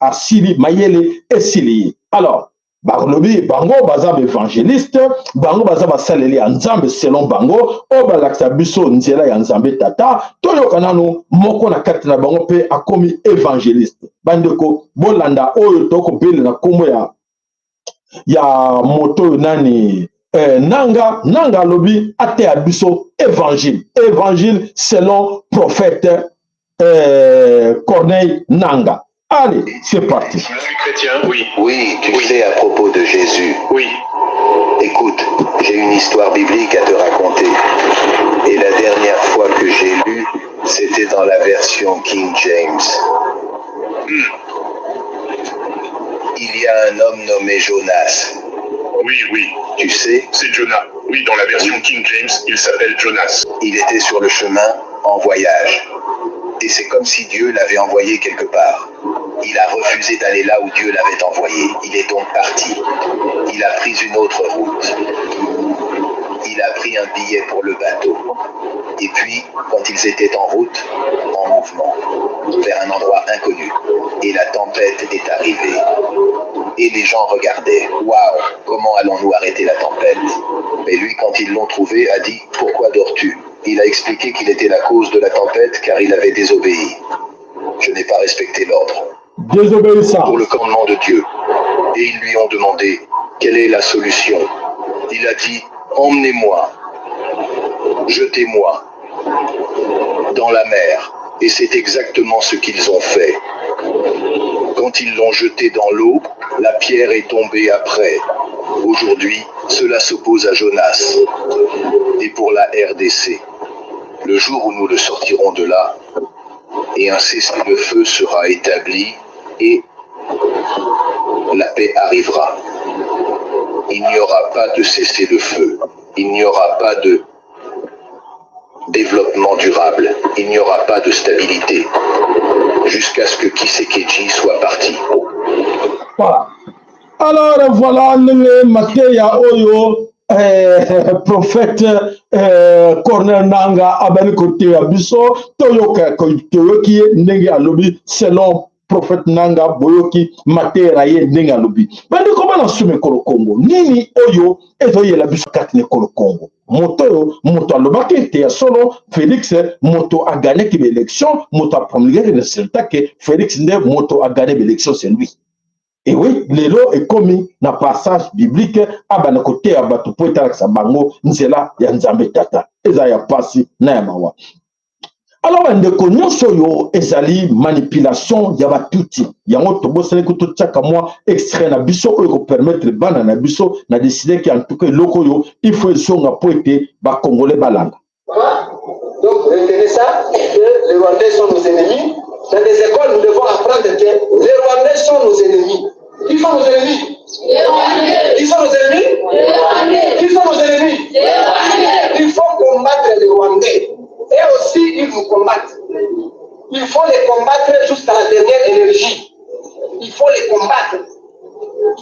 asili mayele, esili ye. Alors balobi bango baza baévangéliste, bango baza basaleli ya Nzambe selon bango, oyo balakisa biso nzela ya Nzambe tata. Toyoka nanu moko na kati na bango mpe akomi évangéliste. Bandeko, bolanda oyo tokobelela nkombo ya moto oyo nani, Nanga. Nanga alobi ateya biso évangile, évangile selon prophète Corneille Nanga. Allez, c'est parti. Je suis chrétien, oui. Oui, tu Oui. sais, à propos de Jésus. Oui. Écoute, j'ai une histoire biblique à te raconter. Et la dernière fois que j'ai lu, c'était dans la version King James. Il y a un homme nommé Jonas. Oui. Tu sais, C'est Jonah. Oui, dans la version King James, il s'appelle Jonas. Il était sur le chemin, en voyage. Et c'est comme si Dieu l'avait envoyé quelque part. Il a refusé d'aller là où Dieu l'avait envoyé. Il est donc parti. Il a pris une autre route. Il a pris un billet pour le bateau. Et puis, quand ils étaient en route, en mouvement, vers un endroit inconnu, et la tempête est arrivée. Et les gens regardaient. Waouh, comment allons-nous arrêter la tempête? Mais lui, quand ils l'ont trouvé, a dit: Pourquoi dors-tu? Il a expliqué qu'il était la cause de la tempête car il avait désobéi. Je n'ai pas respecté l'ordre Désobéissance. Pour le commandement de Dieu. Et ils lui ont demandé: Quelle est la solution? Il a dit: Emmenez-moi, jetez-moi dans la mer. Et c'est exactement ce qu'ils ont fait. Quand ils l'ont jeté dans l'eau, la pierre est tombée après. Aujourd'hui, cela s'oppose à Jonas. Et pour la RDC, le jour où nous le sortirons de là, et un cessez-le-feu sera établi, et la paix arrivera. Il n'y aura pas de cessez-le-feu. Il n'y aura pas de Développement durable, il n'y aura pas de stabilité jusqu'à ce que Kisekeji soit parti. Voilà. Alors voilà ndenge mateya oyo eh, prophète eh, Corneille Nanga abandi koteya biso toyoka toyoki ye ndenge alobi selon prophète Nanga boyoki mateya na ye ndenge alobi. Bandeko bana suma ekolo Kongo, nini oyo ezoyela biso kati na ekolo Kongo? Moto oyo moto alobaki ete ya solo Felix moto agagnaki baélection, moto apromulgaki résultat ke Felix nde moto agagné baélection, c'est lui. Et oui, lelo ekomi na passage biblique abanda koteya bato mpo etalakisa bango nzela ya Nzambe Tata. Eza ya pasi na ya mawa. Alors bandeko, nyonso oyo ezali manipulation ya batuti. Yango tobosanaki totiaka mwa extrait na biso oyo ekopermettre bana na biso na décider ke en tout cas eloko oyo il faut ezonga mpo ete Bakongolais balanda. Donc, retenez ça, que les Rwandais sont nos ennemis. Dans des écoles, nous devons apprendre que les Rwandais sont nos ennemis. Qui sont nos ennemis? Les Rwandais. Qui sont nos ennemis? Les Rwandais. Qui sont nos ennemis? Les Rwandais. Il faut combattre les Rwandais. Et aussi, ils nous combattent. Il faut les combattre jusqu'à la dernière énergie. Il faut les combattre.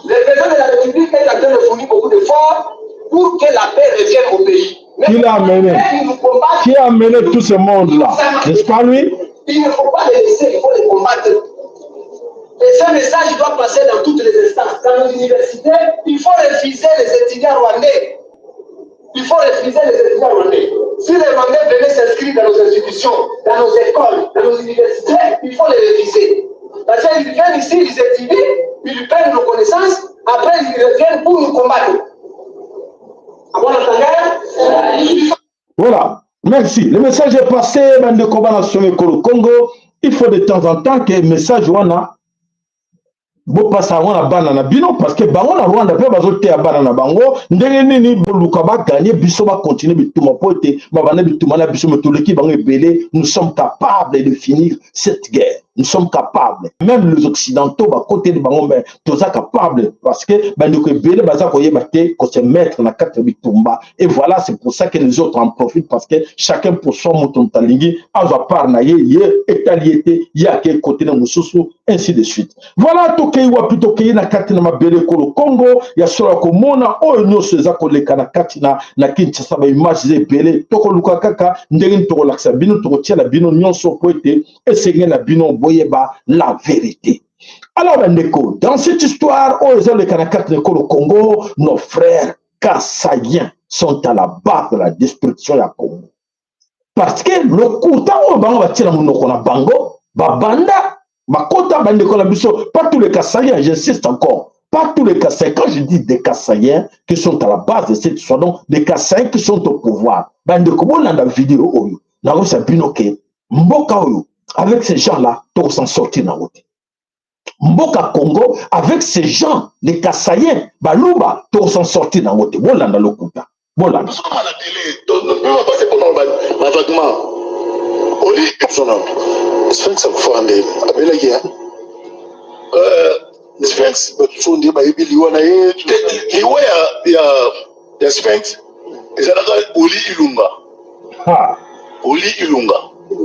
Le président de la République est en train de fournir beaucoup d'efforts pour que la paix revienne au pays. Qui l'a amené? Ils nous combattent. Qui a amené tout ce monde-là? N'est-ce pas lui? Il ne faut pas les laisser, il faut les combattre. Et ce message doit passer dans toutes les instances. Dans nos universités, il faut refuser les étudiants rwandais. Il faut refuser les étudiants rwandais. Si les Rwandais venaient s'inscrire dans nos institutions, dans nos écoles, dans nos universités, il faut les refuser. Parce qu'ils viennent ici, ils étudient, ils prennent nos connaissances, après ils reviennent pour nous combattre. Bon entendeur. Voilà, merci. Le message est passé, bandeko bana ekolo Congo. Il faut de temps en temps que message wana bopasa yango na bana na bino, parce que bango na Rwanda mpe bazoteya bana na bango ndenge nini boluka bagagner biso, bacontinuer bituma mpo ete babanda bituma na biso. Me toleki bango ebele. Nous sommes capables de finir cette guerre, nous sommes capables. Même les Occidentaux bakoteli bango, mais toza capable, parce que bandeko ebele baza koyeba te kose mettre na kati ya bitumba. Et voilà, c'est pour ça que les autres en profitent, parce que chacun pour soi. Moto moto alingi azwa part na ye, ye etali ye te, ye ake kote na mosusu, ainsi de suite. Voilà, tokei wapi? Tokei na kati na mabele ekolo Congo. Ya solo ya komona oyo nyonso eza koleka na kati na Kinshasa, baimage eza ebele. Tokoluka kaka ndenge nini tokolakisa bino, tokotiela bino nyonso po ete esengeli na bino boyeba la vérité. Alors bandeko, dans cette histoire oyo ezoleka na kati na ekolo Congo, nos frères Kasaïens sont à la base de la destruction ya Congo, parce que lokuta oyo bango batie na monoko na bango, babanda bakota bandeko na biso. Pas tous les Kasaïens, j'insiste encore, pas tous les Kasaïens. Quand je dis des Kasaïens qui sont à la base de cette histoire, donc des Kasaïens qui sont au pouvoir. Bandeko, bolanda video oyo nakosa bino ke mboka oyo, avec ces gens là, tokos'en sortir nango te. Mboka Congo, avec ces gens, les Kasaïens, Baluba, tokos'en sortir nango te. Bolanda lokuta, bolanda. Soma na télé, passer mpona bavaguement oli Sphinx akufaka nde abelaki ya Sphinx. Bato nde bayebi liwa na ye. Liwa ya Sphinx ezalaka Oli Ilunga. Ha. Oli Ilunga.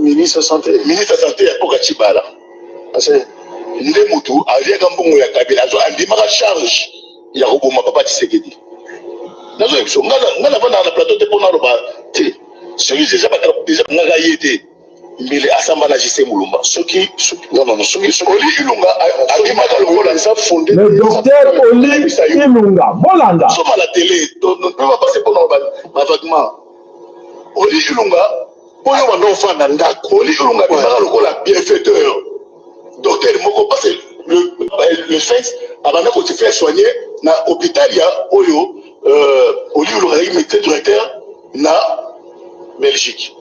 Ministre santé. Ministre santé ya mpoka Cibala. Ase nde motu aliaka mbongo ya Kabila, azo andimaka charge ya koboma papa Tshisekedi. Nazoyebi biso, nga navandaka na plateau te mpo naloba te. Soki deja deja ngaka ye te, mbele asamba na Jc Mulumba. Soki non, non, soki Oli Ilunga andimaka lokola eza fondé. Le docteur Oli Ilunga, bolanda. Soma la télé, va passer mpona bavaguement. Oli Ilunga oyo banda ofanda ndako. Oli Ilunga abimaka lokola bienfaiteur, docteur moko, parce que le Sphinx abanda kose faire soigner na hôpital ya oyo Oli Ilunga azalaki médecin directeur na Belgique.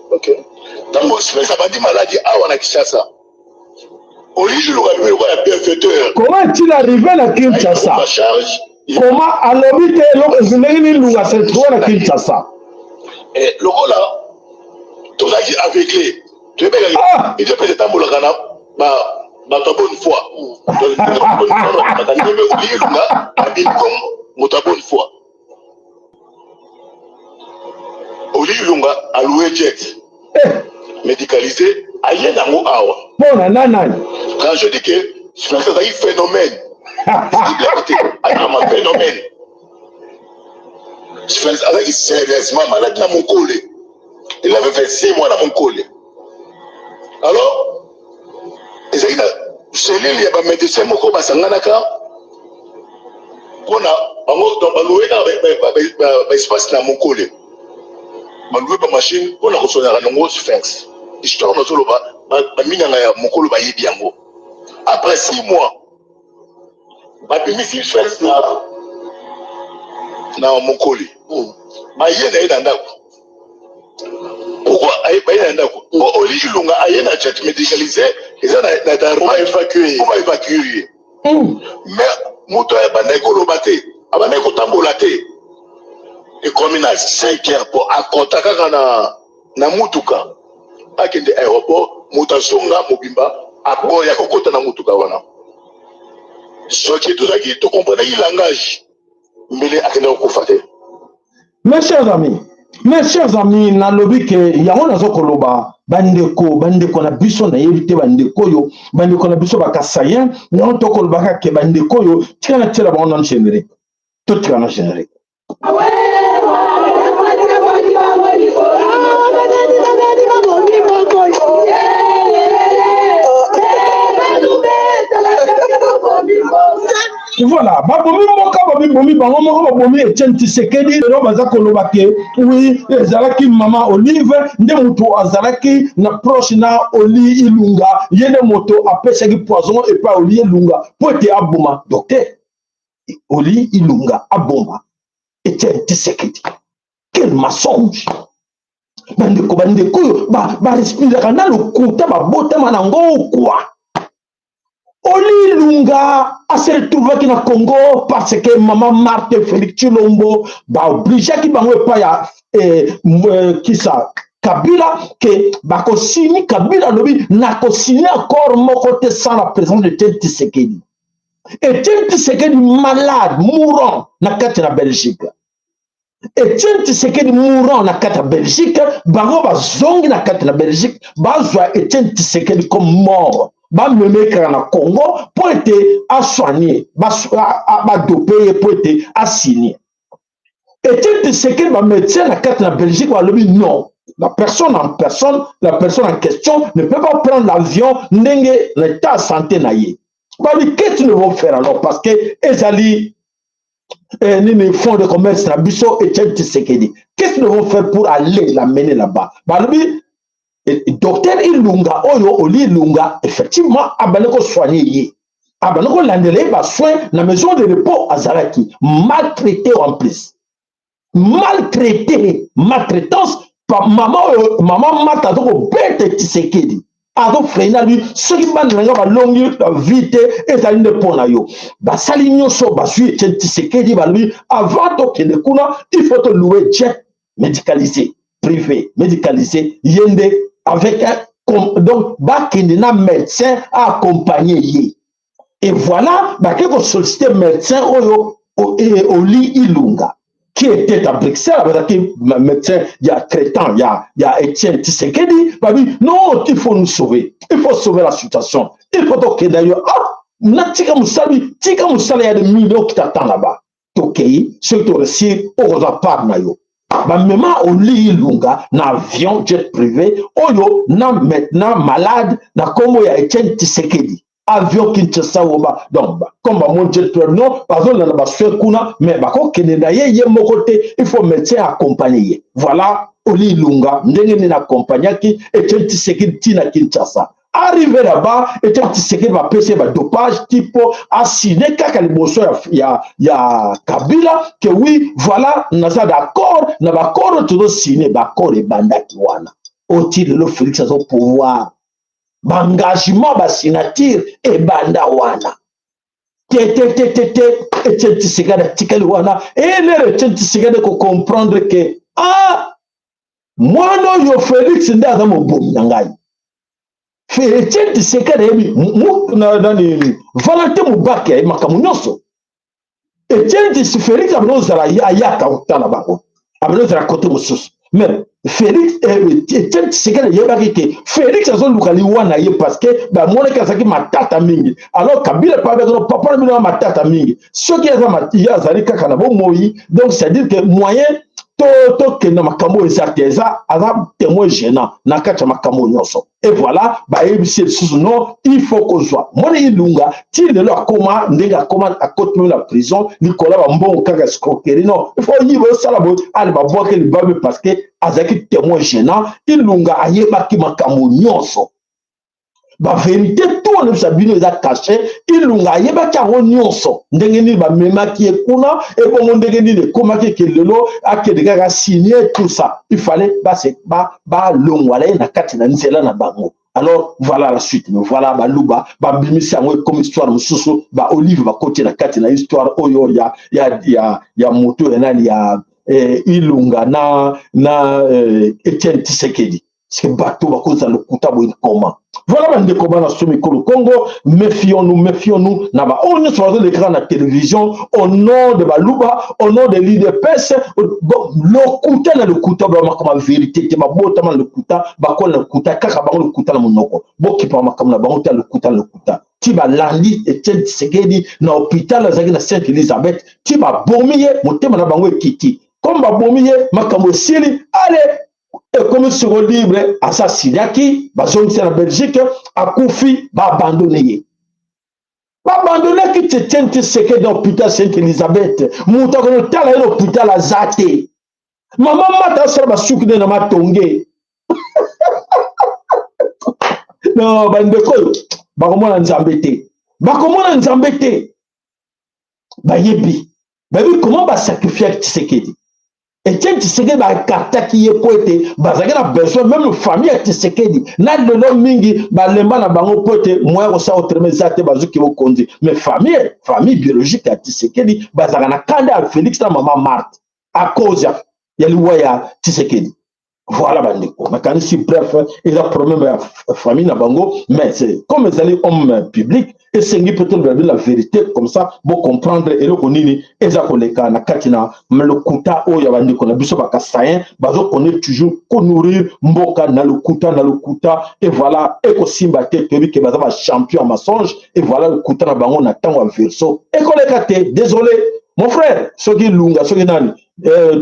Ntango Sphinx abandi maladi awa na Kinshasa, Oli Ilunga abimi lokola bienfaiteur. Comment est-il arrivé na Kinshasa? Charge. Comment alobi te eloko ndenge nini Ilunga se trouve na Kinshasa? Lokola tozalaki aveugle, toyebekaki idps etambolaka na bato ya bonne foi. Ndenge Oli Ilunga abimi comme moto ya bonne foi, Oli Ilunga alouer jet. Eh. Médicalisé aye nango awa. Mpo na nani? Quand je dis que Sphinx azalaki phénomène, te azalaka phénomène. Sphinx azalaki sérieusement malade na Monkole. Il avait fait 6 mois na Monkole. Alors ezalaki na cellule ya bamédecin moko basanganaka mpona bango. Donc balouer kaka baespace na Monkole, balouer bamachine mpona kosonaka nango Sphinx. Histoire nazoloba, baminanga ya mokolo bayebi yango. Après 6 mois, babimisi Sphinx na Mokoli, baye na ye na ndako. Pourquoi baye na ndako? Po Oli Ilunga aye na jet médicalisé, eza na tarmac po baévacue ye. Mais moto abandaki koloba te, abandaki kotambola te. Ekomi na 5 heures mpo akɔta kaka na mutuka akende aéroport. Moto azonga mobimba, aboya kokɔta na mutuka wana. Soki tozalaki tokomprenaki langage, mbele akende kokufa te. Mes chers amis, mes chers amis, nalobi ke yango naza koloba, bandeko, bandeko na biso, nayebi te, bandeko oyo, bandeko na biso bakasaïens, yango tokolobaka ke bandeko oyo, tika na tiela bango nano générique, totika na générique. Voilà, babomi mboka, babibomi bango moko, babomi Etienne Tshisekedi. Lelo baza koloba ke oui, ezalaki mama Olive nde moto azalaki na proche na Oli Ilunga, ye nde moto apesaki poison epai Oli Ilunga mpo ete aboma docteur Oli Ilunga, aboma Etienne Tshisekedi. Quel mensonge! Bandeko, bandeko oyo barespiraka na lokuta, babotama nango kwa. Oli Ilunga ase retrouvaki na Congo parce que mama Marthe, Félix Tshilombo baobligeaki bango epai ya kisa Kabila ke bakosini. Kabila alobi nakosini accord moko te sans la présence de Etienne Tshisekedi. Etienne Tshisekedi malade, mourant na kati na Belgique. Etienne Tshisekedi mourant na kati ya Belgique, bango bazongi na kati na Belgique, bazwa Etienne Tshisekedi comme mort, bameme kaka na Congo mpo ete asoigne, badope ye mpo ete asigne. Etienne Tshisekedi, bamédecin na kati na Belgique balobi non, la personne en personne, la personne en question ne peut pas prendre l'avion ndenge na état santé na ye. Balobi qu'est-ce qu'ils vont faire alors? Parce que ezali nini, fonds de commerce na biso Etienne Tshisekedi. Qu'est-ce qu'ils vont faire pour aller l'amener là-bas? Balobi docteur Ilunga oyo, Oli Ilunga, effectivement abandi kosoigne ye, abandi kolandela ye basoin na maison de repos. Azalaki maltraité, en plus maltraité, maltraitance. Mama oyo, mama Mata, aza kobeta Tshisekedi, azofreina lui: soki bana na nga balongi vie te, ezali nde mpo na yo. Basali nyonso, bazwi Etienne Tshisekedi. Balobi avant tokende kuna, il faut tolouer jet médicalisé privé, médicalisé, ye nde avec un, donc bakende na médecin accompagner ye. Et voilà, bake kosollicite médecin oyo Oli Ilunga qui était à Bruxelles, avec médecin ya traitant ya Etienne Tshisekedi. Babi non, il faut nous sauver, il faut sauver la situation, il faut tokende yo. Ah, natika mosali, tika mosala ya de millions qui t'attend là-bas, tokei, soki toréussir, okozwa part na yo. Bamema Oli Ilunga na avion jet privé oyo na maintenant malade na nkombo ya Etienne Tshisekedi, avion Kinshasa Woba. Donc comme bamoni jet privé, non, bazolanda basoin kuna, mais bakokende na ye ye moko te, il faut médecin accompagne ye. Voilà, Oli Ilunga ndenge nini accompagnaki Etienne Tshisekedi ntina Kinshasa. Arrivé là-bas, Etienne Tshisekedi, bapesi ye badopage tipo asine kaka liboso ya Kabila ke oui, voilà, naza d'accord na baaccord oyo tozosine. Baaccord ebandaki wana oti lelo Félix azo pouvoir, baengagement, basignature ebanda wana te te te te te. Etienne Tshisekedi atikali wana. Elere Etienne Tshisekedi kocomprendre ke ah, mwana oyo Félix nde aza mobomi na ngai. Etienne Tshisekedi ayebi nani, Valentin Mubake ayebi makambo nyonso. Etienne Félix abandi ozala, ayaka kotala bango, abandi ozala kote mosusu. Mais Félix Etienne Tshisekedi ayebaki ke Félix azoluka liwa na ye parce que bamonaki azalaki matata mingi. Alors Kabila mpe abaki no papa na bino ya matata mingi, soki ye azali kaka na bomoi, donc c'est à dire que moyen tokende makambo oyo eza te, eza aza témoin gênant na kati ya makambo nyonso. Et voilà, bayebisi lisusu non, il faut kozwa moni Ilunga. Ti lelo akoma ndenge akoma, akotimi na prison likolo ya bambongo kaka escroquerie. Non, il faut yiba, osala boye, ale babwaki libabe parce que azalaki témoin gênant. Ilunga ayebaki makambo nyonso, bavérité tout olobisa bino eza caché. Ilunga ayebaki yango nyonso, ndenge nini bamemaki ye kuna, ebongo ndenge nini ekomaki ke lelo akende kaka signe tout ça. Il fallait balongwala ye na kati na nzela na bango. Alors voilà la suite. Mais voilà, baluba babimisi yango, ekomi histoire mosusu. Baolive bakoti na kati na histoire oyo ya moto ya nani ya Ilunga na Etienne Tshisekedi. Parce que bato bakozala lokuta boye comment? Voilà, bandeko bana so mikolo Congo, méfions-nous, méfions-nous na baoyo nyonso bazolekaka na télévision au nom de baluba, au nom de l'UDPS. Lokuta na lokuta, makambo ya vérité te. Babotama na lokuta, bakola na lokuta, kaka bango lokuta na monoko. Bokipa makambo na bango te ya lokuta na lokuta. Ti balandi Etienne Tshisekedi na hôpital azalaki na Sainte Elizabeth, ti babomi ye, motema na bango ekiti. Comme babomi ye, makambo esili, ale ekomi siko libre. Asasiniaki, bazongisi na Belgique, akufi, baabandonner ye. Babandonaki Etienne Tshisekedi na hôpital Sainte Elizabeth. Moto akonotala ye na hôpital aza te. Mama Mata asala basuki nde na matonge. No bandeko oyo bakomona Nzambe te, bakomona Nzambe te. Bayebi, bayebi comment basacrifiaki Tshisekedi. Etienne Tshisekedi, baécartaki ye mpo ete bazalaki na besoin. Même famille ya Tshisekedi na lelo mingi balemba na bango mpo ete moyen kosala autrement eza te, bazuki bokonzi. Mais famille biologique ya Tshisekedi bazalaka na kanda ya Félix na mama Marthe à cause ya liwa ya Tshisekedi. Voilà, bandeko, nakanisi bref, eza problème ya famille na bango. Mais c'est comme ezali homme public, esengi mpe tolobela bino la vérité, comme ça bocomprendre eloko nini eza koleka na kati na lokuta oyo ya bandeko na biso bakasaïens. Bazokone toujours konourrir mboka na lokuta na lokuta. Et voilà, ekosimba te. Toyebi ke baza bachampion ya mensonge. Et voilà, lokuta na bango na ntango ya verso ekoleka te. Désolé mon frère, soki Lunga, soki nani,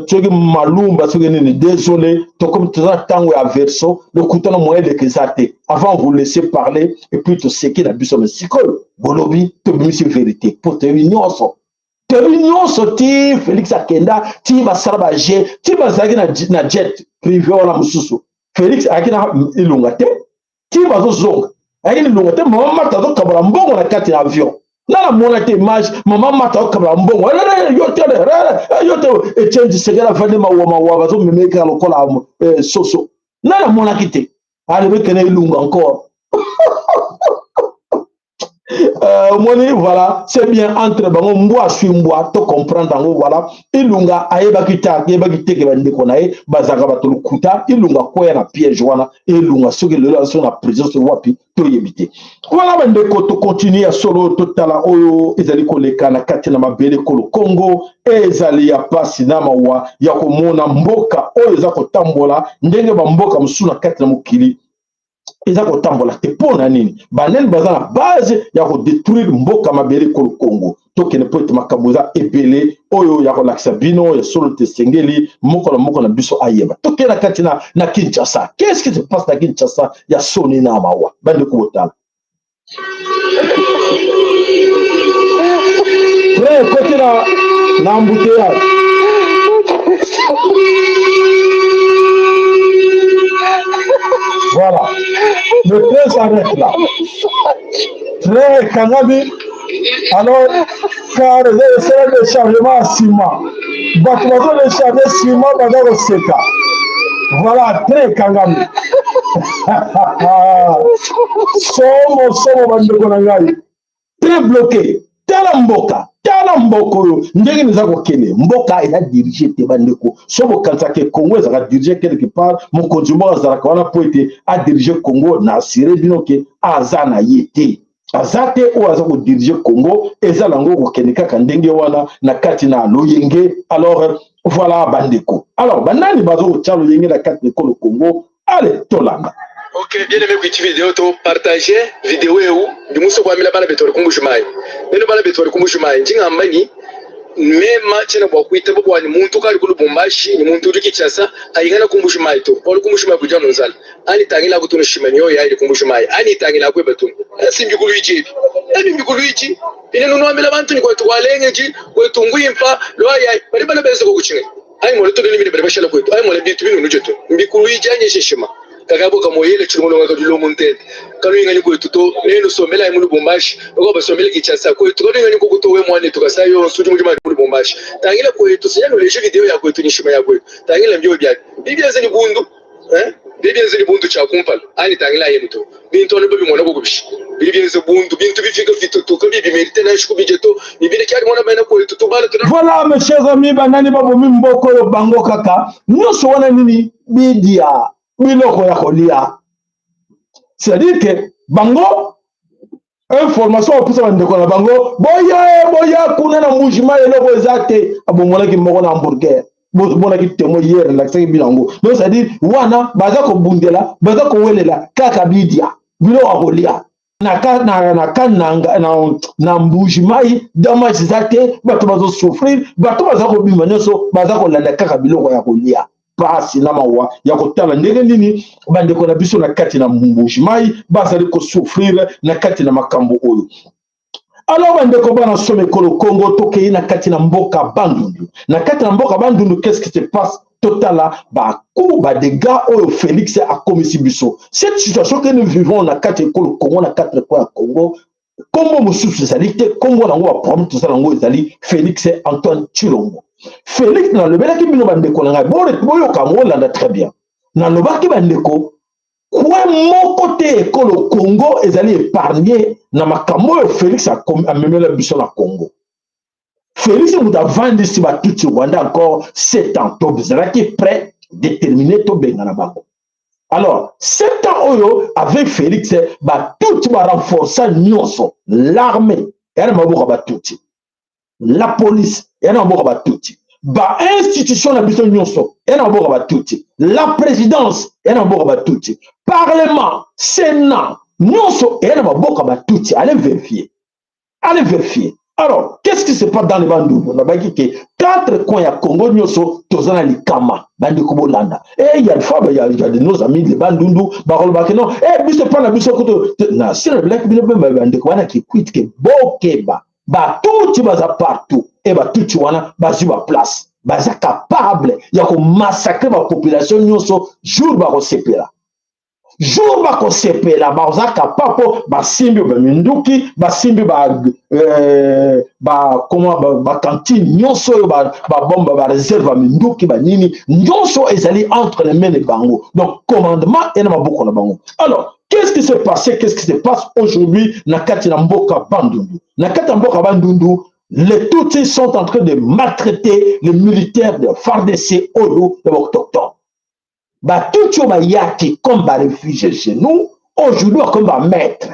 soki Malumba, soki nini, désolé. Tokomi, toza ntango ya verso, lokuta na moyen eleka eza te. Avant, vous laissez parler et puis toseki na biso, mais sikoyo bolobi, tobimisi vérité mpo toyebi nyonso, toyebi nyonso. Ti Félix akenda, ti basala baje, ti bazalaki na jet privé wana mosusu, Félix ayaki na Ilunga te. Ti bazozonga, ayaki na Ilunga te. Mama Mata azokabola mbongo na kati na avion. Nga namona te image mama Mata azokabola mbongo. Yo te, yo te. Etienne Tshisekedi afandi mawa mawa, bazomema kaka lokola soso. Nga namonaki te. Alebekene Ilunga encore. Omoni, voilà, c'est bien entre bango, mbwa aswi mbwa, to comprendre yango. Voilà, Ilunga ayebaki te, ayebaki te ke bandeko na ye bazalaka bato lokuta. Ilunga akwea na piège wana. Ilunga soki lelo aza na prison, soki wapi, toyebi te. Wana bandeko, tocontinue ya solo, totala oyo ezali koleka na kati na mabele kolo Kongo. Ezali ya pasi na mawa ya komona mboka oyo eza kotambola ndenge bamboka mosusu na kati na mokili eza kotambola te. Mpo na nini? Banani baza na base ya kodétruire mboka mabele kolo Kongo? Tokende mpo ete makambo eza ebele oyo ya kolakisa bino ya solo te. Esengeli moko na moko na biso ayeba. Tokende na kati na Kinshasa. Qu'est-ce qui se passe na Kinshasa ya soni na mawa? Bandeko, botala train ekoti na embouteillage. Voilà, le train s'arrête là, train ekangami. Alors car eza esala déchargement ya nsima, bato bazo décharge nsima, baza koseka. Voilà, train ekangami. Somo, somo, bandeko na ngai, train bloqué. Tala mboka, tala mboka oyo ndenge eza kokende. Mboka eza dirigé te, bandeko. So bokanisaka Congo ezalaka dirigé quelque part, mokonzi moko azalaka wana mpo ete adirige Congo, na assurer bino ke aza na ye te, aza te. Oyo aza kodirige Congo eza nango kokende kaka ndenge wana na kati na loyenge. Alors Voilà bandeko. Alors banani bazo kotya loyenge na kati na ekolo Congo? Allez tolanda. Ok, bien aimé kuiti video to partager video eu ndi muso kuambila bana betu bali ku Mbuji-Mayi. Beno bana betu bali ku Mbuji-Mayi ndi ngamba ni mema tshiena bua kuitaba bua ni muntu ukadi ku Lubumbashi ni muntu udi Kinshasa ayingana ku Mbuji-Mayi to. Bualu ku Mbuji-Mayi kudi anu nzala. Anyi tangilaku tunu shima mioyo yayi ku Mbuji-Mayi anyi tangilaku eba tunu. Esi mbikuluiji ebi. Ebi mbikuluiji. Ine nunuambila bantu ni kwetu kualengeji, kwetu nguimpa, luayayi. Badi bana benza kokutshinga. Anyi mona tunu ni badi bashala kwetu. Anyi mona bintu binunu jetu. Mbikuluiji anyi shishima. Kakabo kamoyele tshilongolonga kadilongo ntete. Kanuyinganyi kwetu to. Nenu sombelayi mu Lubumbashi. Bako basombele Kinshasa kwetu. Kanuyinganyi koku to we mwanetu Kasai yonso udi mudima mu Lubumbashi. Tangila kwetu. Sinya nuleje video ya kwetu ni shima ya kwetu. Tangila mbio biabi. Bibi ni bundu. Eh? Bidi bienze ni bundu tshia kumpala anyi tangila yenu to bintu anu babimona kukubishi bidi bienze bundu bintu bifika fitutuka bibi merite nashi kubije to ni bine kyali mwana bana kwetu tubala tuna. Voilà mes chers amis, banani babomi mboka oyo bango kaka nyonso wana nini bidia biloko ya kolia, c'est-à-dire que bango information bapesa bandeko na bango boya boya kuna na Mbuji-Mayi eloko eza te. Abongolaki moko na hamburger, bomonaki témoin hier alakisaki bino yango. Donc c'est-à-dire wana baza kobundela, baza kowelela kaka bidia biloko ya kolia na ka na na ka na na, na Mbuji-Mayi. Dommage eza te, bato bazosouffrir, bato baza kobima nyonso baza kolanda kaka biloko ya kolia. Pasi na mawa ya kotala ndenge nini bandeko na biso na kati na Mbuji-Mayi bazali kosouffrir na kati na makambo oyo. Alors bandeko bana soma ekolo Congo, tokei na kati na mboka Bandundu. Na kati na mboka Bandundu, qu'est-ce qui se passe? Totala bacoup, badégâts oyo Félix akomisi biso. Cette situation que nous vivons na kati ekolo Congo, na quatre coins ya Congo, kombo mosusu ezali te, kombo nango baproblème tozala yango ezali Félix Antoine Tshilombo. Félix, nalobelaki bino bandeko na ngai, boyoka yango, olanda très bien. Nalobaki bandeko, coin moko te ekolo Congo ezali épargné na makambo oyo Félix amemela biso na Congo. Félix moto avandisi batutsi Rwanda encore 7 ans, tozalaki prêt, déterminé, tobengana bango. Alors 7 ans oyo avec Félix, batutsi barenforça nyonso. L'armée eya na maboko ya batutsi, la police eya na maboko ya batutsi, bainstitution na biso nyonso eya na maboko ya batutsi, la présidence eya na maboko ya batutsi, parlement, sénat, nyonso eya na maboko ya batutsi. Allez vérifier, allez vérifier. Alors qu'est-ce qui se passe dans les Bandundu? Nabaki ke quatre coins ya Congo nyonso toza na likama. Bandeko bolanda e ya fois ya de nos amis de Bandundu bakolobaki non e biso epa na biso kutu na sila bilaki bino mpe bandeko wana Kikwit ke bokeba, batutsi baza partout e batutsi wana bazwi baplace, baza capable ya komassacrer bapopulation nyonso. Jour bakosepela, jour bakosepela, baza capable mpo basimbi baminduki, basimbi ba ba comment, bacantine nyonso oyo, babomba, baréserve ya minduki, banini nyonso ezali entre les mains de bango. Donc commandement ena maboko na bango. Alors qu'est-ce qui s'est passé? Qu'est-ce qui se passe aujourd'hui na kati na mboka Bandundu? Na kati ya mboka Bandundu, les Tutsis sont en train de maltraiter les militaires de FARDC oyo ya baautochtone. Batutsi oyo bayaki comme baréfugiés chez nous, aujourd'hui bakomi bamaître,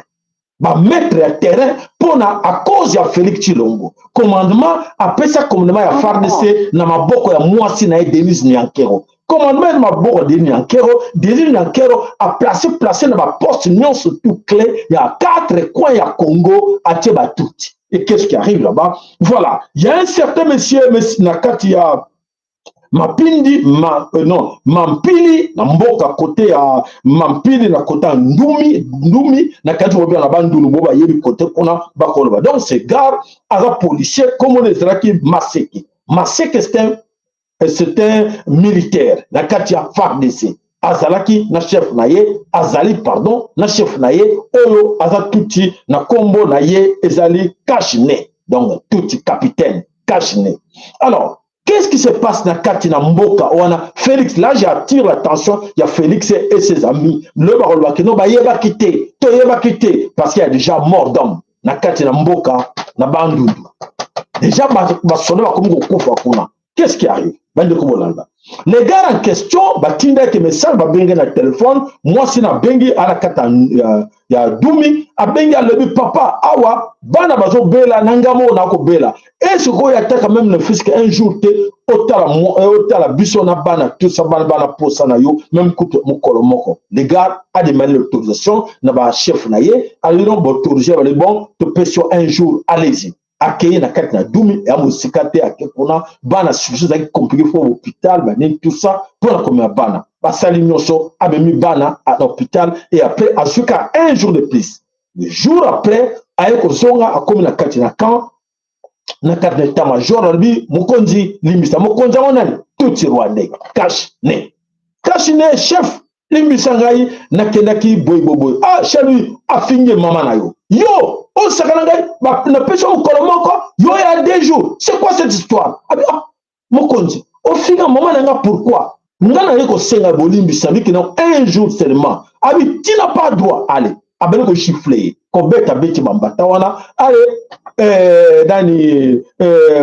bamaître ya terrain mpona à cause ya Félix Tshilombo. Commandement, apesa commandement ya FARDC na maboko ya mwasi na ye Denise Nyankero. Commandement ya maboko ya Denise Nyankero, Denise Nyankero aplace place na baposte nyonso tout clé ya quatre coins ya Congo, atie batutsi. Et qu'est-ce qui arrive là-bas? Voilà, il y a un certain monsieur, monsieur na kati ya Mapindi ma, non, Mampili, na mboka kote ya Mampili, na kote ya Ndumi, Ndumi na kati oyo na Bandundu, bo bayebi kote kuna bakoloba. Donc ce gars aza policier, komona ezalaki Maseke. Maseke, c'est un militaire na kati ya FARDC. Azalaki na chef na ye, azali, pardon, na chef na ye oyo aza tutsi, na nkombo na ye ezali Kashne, donc tutsi capitaine Kashne. Alors qu'est-ce qui se passe na kati na mboka wana? Félix, là j'attire l'attention ya Félix et ses amis, le bakolobaki no bayebaki te, toyebaki te, parce qu'il y a déjà mort d'homme na kati na mboka na Bandundu. Déjà basoda bakomi kokufa kuna. Qu'est-ce qui arrive? Bandeko bolanda. Le gars en question batindaki message, babengi na telefone, mwasi na abengi ana kati ya Dumi, abengi, alobi: "Papa, awa bana bazobela na ngambo oyo nakobela e sikoyo ataka même ne fût-ce un jour te otala, otala biso na bana tosa bana, bana posa na yo même kutu mokolo moko." Le gars a demandé l'autorisation na bachef na ye. Alobi non, baautorisé, balobi: "Bon, topesi yo un jour, allez-y." Akei na kati na Dumi ya mosika te, ake kuna, bana situation ezalaki compliqué, faut hôpital, banini, tout ça, mpona komema bana. Basali nyonso, amemi bana na hôpital et après azwi ka un jour de plus. Le jour après aye kozonga, akomi na kati na camp, na kati na état major, alobi: "Mokonzi, limbisa." Mokonzi yango nani? Tutsi rwandais, cache nez, cache nez. "Chef, limbisa ngai, nakendaki boye boye boye." Ah, chef afingi mama na yo: "Yo osaka na ngai, napesi mokolo moko, yo ya 2 jours, c'est quoi cette histoire?" Abi: "Ah, mokonzi, ofinga mama na nga pourquoi? Nga naye kosenga bolimbisa biki na un jour seulement." Abi: "Tu n'as pas droit." Ale, abandi kogifler ye, kobeta, beti bambata wana. Ale, nani,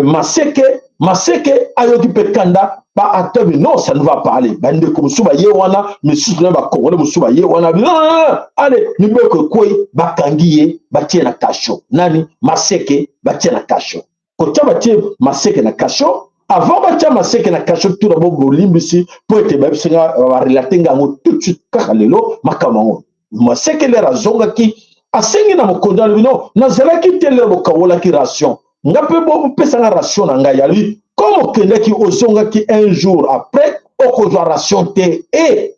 Maseke, Maseke ayoki mpe kanda, baatabi: "Non, ça ne va pas aller." Bandeko mosusu baye wana, misusu na bakongole mosusu baye wana: "Non, non, ale, mibeko ekwei." Bakangi ye, batie na cachot. Nani? Maseke. Batie na cachot, kotia, batie Maseke na cachot. Avant batia Maseke na cachot, tuna bo bolimbisi mpo ete bayebisinga, barelater nga yango tout de suite kaka lelo makambo yango. Maseke lere azongaki, asengi na mokonzi, alobi: "Non, nazalaki te lere bokawolaki ration, nga mpe bopesanga ration na ngai." Alobi: "Comme okendaki, ozongaki un jour après, okozwa ration te e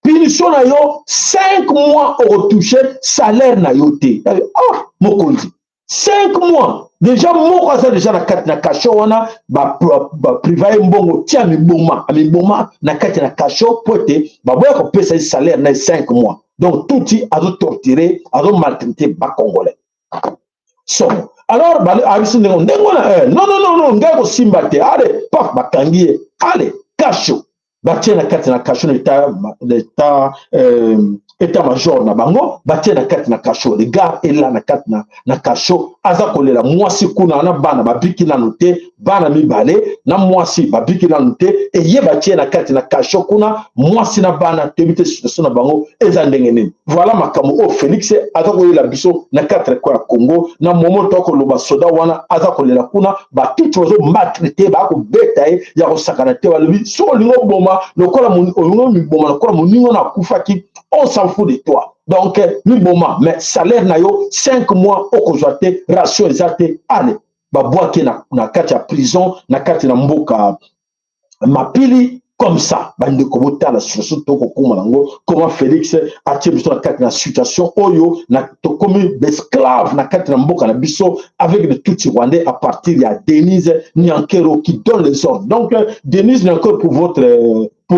punition na yo 5 mois, okotoucher salaire na yo te." "Ah, mokonzi, 5 mois déjà?" Moko aza déjà na kati na cachot wana, bapriver ye mbongo, tia miboma, amiboma na kati na cachot mpo ete baboya kopesa ye salaire na ye 5 mois. Donc tutsi azotorturer, azomaltraiter bacongolais somo. Alors abisi ndenge ndenge wana: "Non, non, non, non, ngai kosimba te." Ale, paf, bakangi ye. Ale, cachot, batie na kati na cachot na état major na bango, batie na kati na cachot. Le gars ela na kati na cachot, aza kolela. Mwasi kuna na bana babiki nanu te, bana mibale na mwasi babiki nanu te. Eye batie na kati na cachot kuna, mwasi na bana toyebi te situation na bango eza ndenge nini. Voilà makambo oyo Félix aza koyela biso na quatre coins ya Congo. Na momo to koloba, soda wana aza kolela kuna, batuti bazomaltraiter, bakobeta ye ya kosakana te. Balobi soki olingi oboma lokola olingi miboma lokola moninga na akufaki, on s'en fout de toi. Donc miboma, mais salaire na yo 5 mois okozwa te, ration eza te. Ale, babwaki na kati ya prison na kati na mboka Mapili comme ça. Bandeko, botala situation tokokóma nango, comment Félix atie biso na kati na situation oyo na tokomi baesclave na kati na mboka na biso avec le tutsi rwandais à partir ya Denise Nyankero qui donne les ordres. Donc Denise Nyankero, pour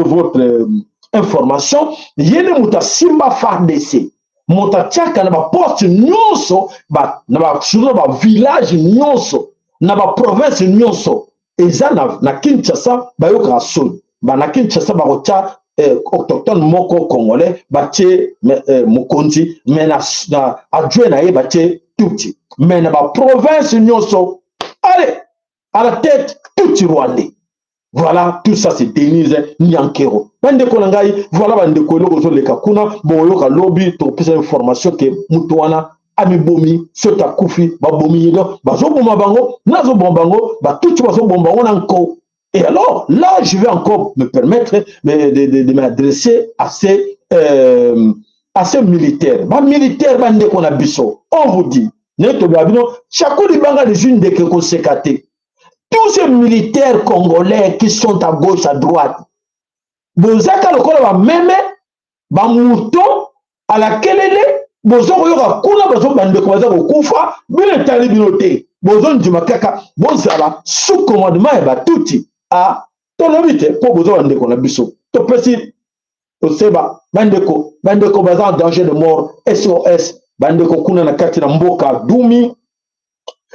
votre information, ye nde moto asimba FARDC, moto atiaka na baposte nyonso, surtout na bavillage nyonso, na baprovince nyonso eza na Kinshasa. Bayokaka soni bana Kinshasa, bakotia autochtone moko congolais, batie mokonzi, mais na adjoint na ye batie tutsi, mais na baprovince nyonso, allez, à la tête tutsi rwandais. Voilà, tout ça, c'est Denise Nyankero. Bandeko na ngai, voilà bandeko, eloko ozoleka kuna. Boyoka lobi, tokopesa information ke moto wana amibomi, soki akufi, babomi ye. Donc bazoboma bango, nazoboma bango, batuti bazoboma bango na nko. Et alors là, je vais encore me permettre de m'adresser à ces militaires, bamilitaire, bandeko na biso. On vous dit, ndenge tobela bino, chaque libanga lezwi ndeke koseka te. Tous ces militaires congolais qui sont à gauche, à droite, bozaka lokola bameme, bamouton alakelele. Boza koyoka kuna bazo, bandeko baza kokufa, bino etali bino te. Bozondima kaka bozala sous commandement ya batuti. A tolobi te mpo boza bandeko na biso, topesi toseba bandeko, bandeko baza en danger de mort, SOS. Bandeko kuna na kati na mboka Dumi,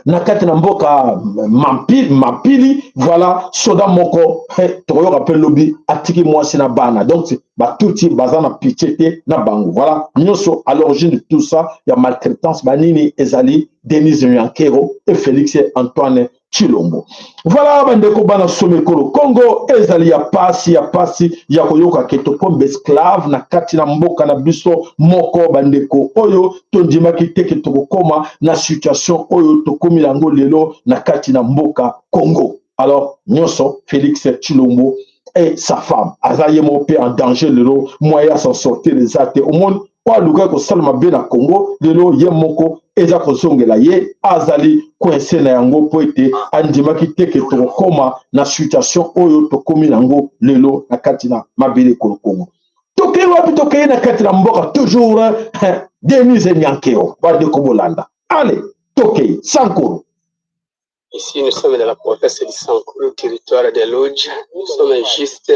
na kati na mboka Mampili, Mampili, voilà soda moko, tokoyoka mpe lobi atiki mwasi na bana. Donc Batutsi baza na pitié te na bango. Voilà nyonso à l'origine de tout ça ya maltraitance banini ezali Denise Nyankero et Félix Antoine Tshilombo. Voilà bandeko bana somekolo Congo ezali ya pasi ya pasi ya koyoka ke tokomi esclave na kati na mboka na biso moko. Bandeko oyo tondimaki te ke tokokoma na situation oyo tokomi yango lelo na kati na mboka Congo. Alors nyonso Félix Tshilombo et sa femme aza ye moko mpe en danger lelo, moyen ya s'en sortir eza te. Omoni oyo alukaki kosala mabe na Congo, lelo ye moko eza kozongela ye, azali coincé na yango mpo ete andimaki te ke tokokoma na situation oyo tokomi nango lelo na kati na mabele ekolo Congo. Tokei wapi? Tokei na kati na mboka toujours Denise Nyankeo. Bandeko bolanda, allez, tokei Sankuru. Ici, nous sommes dans la province du Sankuru, territoire de Lodja. Nous sommes juste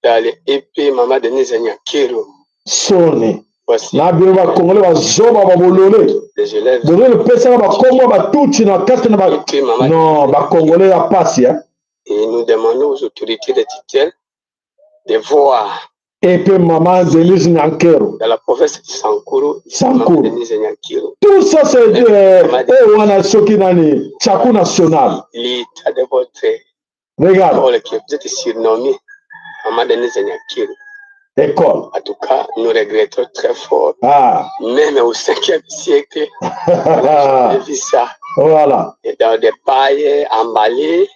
dans l'EP Mama Denise Nyakeru. Soni Voici na bino bakongole bazoba babolole les élèves. Bozolopesaka bakombo batutsi na kati na ba EP Mama non, bakongole ya pasi, eh? Et nous demandons aux autorités de tutelle de voir EP Mama Denise Nyankero dans la province du Sankuru, ici, Mama Sankuru. Denise Nyakeru, Tout ça c'est oyo wana soki nani Tchaku national. L'état de votre Regarde école que vous êtes surnommée Mama Denise Nyakeru. École. En tout cas, nous regrettons très fort. Ah. Même au 5e siècle, j'ai vu ça. Voilà. Et dans des pailles emballées,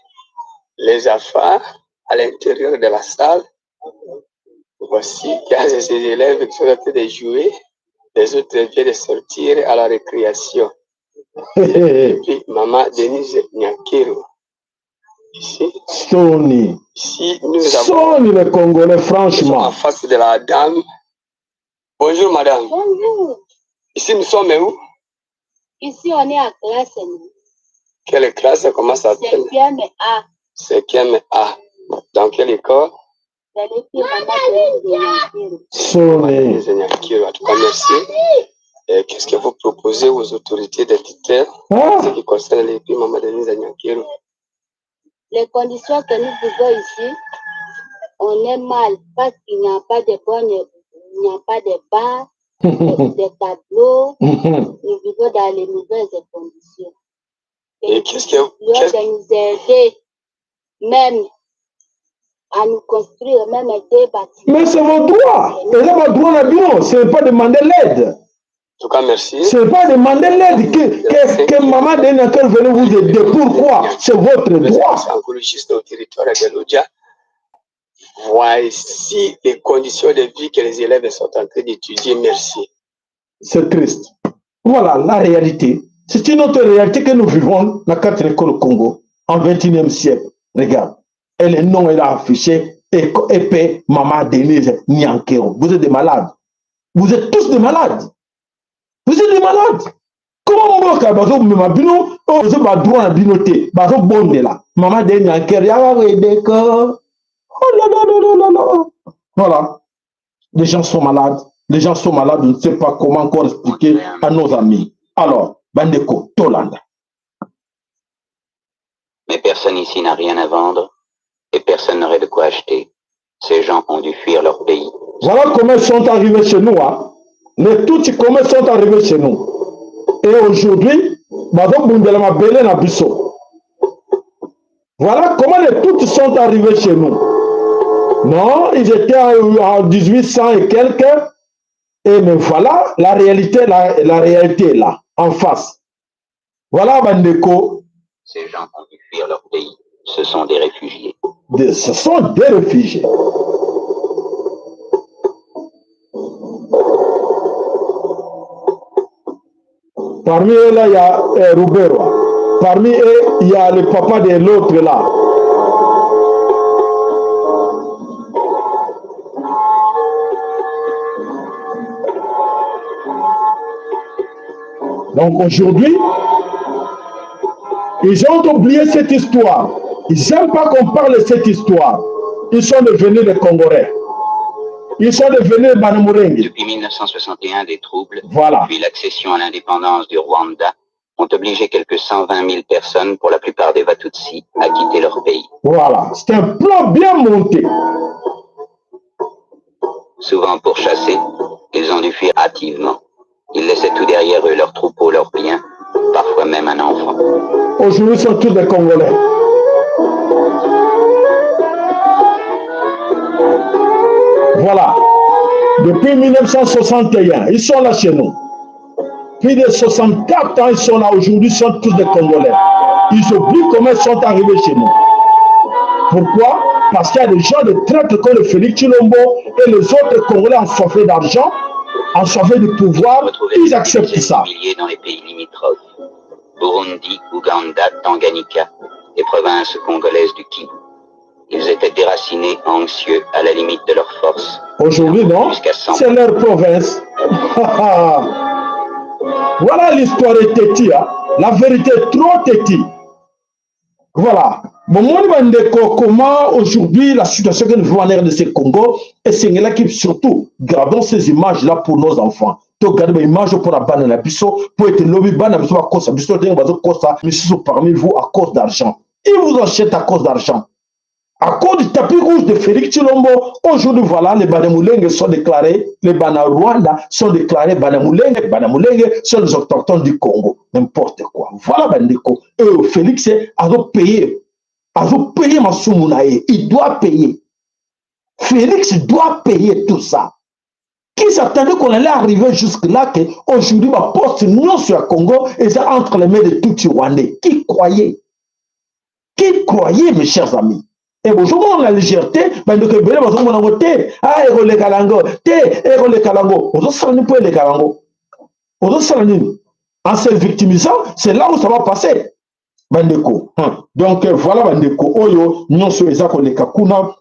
les affaires à l'intérieur de la salle. Voici qu'il y a ces élèves qui sont en train de jouer. Les autres viennent de sortir à la récréation. Et puis, Maman Denise Nyakeru. Ici, Soni. ici, nous avons Soni les Congolais, nous sommes en franchement. face de la dame. Bonjour, madame. Bonjour. Ici, nous sommes où? Ici, on est à classe, nous. Quelle classe? Comment ça s'appelle? Cinquième A. Cinquième A. Dans quelle école? Dans l'EP Mama Denise Nyakeru. Soni. Denise Nyakeru. En tout cas, merci. Et qu'est-ce que vous proposez aux autorités de tutelle Ah. en ce qui concerne l'EP Mama Denise Nyakeru? Les conditions que nous vivons ici, on est mal parce qu'il n'y a pas de bonnes, il n'y a pas de bars, de tableaux. Nous vivons dans les mauvaises conditions. Et qu'est-ce que Nous qu'est-ce de nous aider même à nous construire même des bâtiments. Mais c'est vos droits. Et là, votre droit, bino, ce n'est pas demander l'aide. En tout cas, merci. Ce n'est pas demander l'aide que Maman Denise Nyakeru venait vous aider. Pourquoi? C'est votre droit. Encore juste au territoire de Lodja. Voici les conditions de vie que les élèves sont en train d'étudier. Merci. C'est triste. Voilà la réalité. C'est une autre réalité que nous vivons dans la école Congo en 21e siècle. Regarde. Et le nom est là affiché. EP Maman Denise Nyakeru. Vous êtes des malades. Vous êtes tous des malades. Vous êtes des malades. Comment mboka bazo mema bino oyo bazo ba droit na bino te, bazo bondela Maman Denise Nyakeru yaka redeko. Oh là là là là là là. Voilà. Les gens sont malades. Les gens sont malades. Je ne sais pas comment encore expliquer à nos amis. Alors, bandeko, tolanda. Mais personne ici n'a rien à vendre et personne n'aurait de quoi acheter. Ces gens ont dû fuir leur pays. Voilà comment ils sont arrivés chez nous. Hein. Les Tutsis, comment ils sont arrivés chez nous. Et aujourd'hui, bazo bundela mabele na biso. Voilà comment les Tutsis sont arrivés chez nous. Non, ils étaient en 1800 et quelques. Et mais voilà, la réalité, la réalité est là, en face. Voilà, bandeko. Ces gens ont dû fuir leur pays. Ce sont des réfugiés. Ce sont des réfugiés. Parmi eux, là, il y a Ruberwa. Parmi eux, il y a le papa de l'autre là. Donc aujourd'hui, ils ont oublié cette histoire. Ils n'aiment pas qu'on parle de cette histoire. Ils sont devenus des Congolais. Ils sont devenus Banyamulenge. Depuis 1961, des troubles, Voilà. puis l'accession à l'indépendance du Rwanda, ont obligé quelques 120 000 personnes, pour la plupart des Watutsi, à quitter leur pays. Voilà. C'est un plan bien monté. Souvent pourchassés, ils ont dû fuir hâtivement. Ils laissaient tout derrière eux, leurs troupeaux, leurs biens, parfois même un enfant. Aujourd'hui, sont tous des Congolais. Voilà. Depuis 1961, ils sont là chez nous. Plus de 64 ans, ils sont là aujourd'hui, ils sont tous des Congolais. Ils oublient comment ils sont arrivés chez nous. Pourquoi? Parce qu'il y a des gens de traîtres comme le Félix Tshilombo et les autres Congolais ensoiffés d'argent, ensoiffés de pouvoir, ils acceptent ça. Milliers dans les pays limitrophes, Burundi, Ouganda, Tanganyika et provinces congolaises du Kivu. Ils étaient déracinés, anxieux, à la limite de leur force. Aujourd'hui, non, c'est leur province. Voilà l'histoire est têtue. Hein? La vérité est trop têtue. Voilà. Bon, moi, comment aujourd'hui la situation que nous vivons en RDC Congo, et c'est là qui surtout gardons ces images-là pour nos enfants. To garder image pour la bana na biso, pour être lobi bana biso bakosa biso ndenge bazokosa misusu parmi vous à cause d'argent. Ils vous achètent à cause d'argent. À cause du tapis rouge de Félix Tshilombo, aujourd'hui, voilà, les Banyamulenge sont déclarés, les Banyarwanda sont déclarés Banyamulenge, Banyamulenge sont les autochtones du Congo. N'importe quoi. Voilà Bandeko. Et Félix a payé. A payé masumu na ye. Il doit payer. Félix doit payer tout ça. Qui s'attendait qu'on allait arriver jusque-là, qu'aujourd'hui, ma poste non sur le Congo est entre les mains de Tutsi Rwandais. Qui croyait? Qui croyait, mes chers amis? Et bonjour, la légèreté, bandeko ebele bazomona yango te. Ah, ekoleka yango te, ekoleka yango. Ozosala nini mpo eleka yango? Ozosala nini? En se victimisant, c'est là où ça va passer. Bandeko. Donc voilà bandeko oyo nyonso eza koleka kuna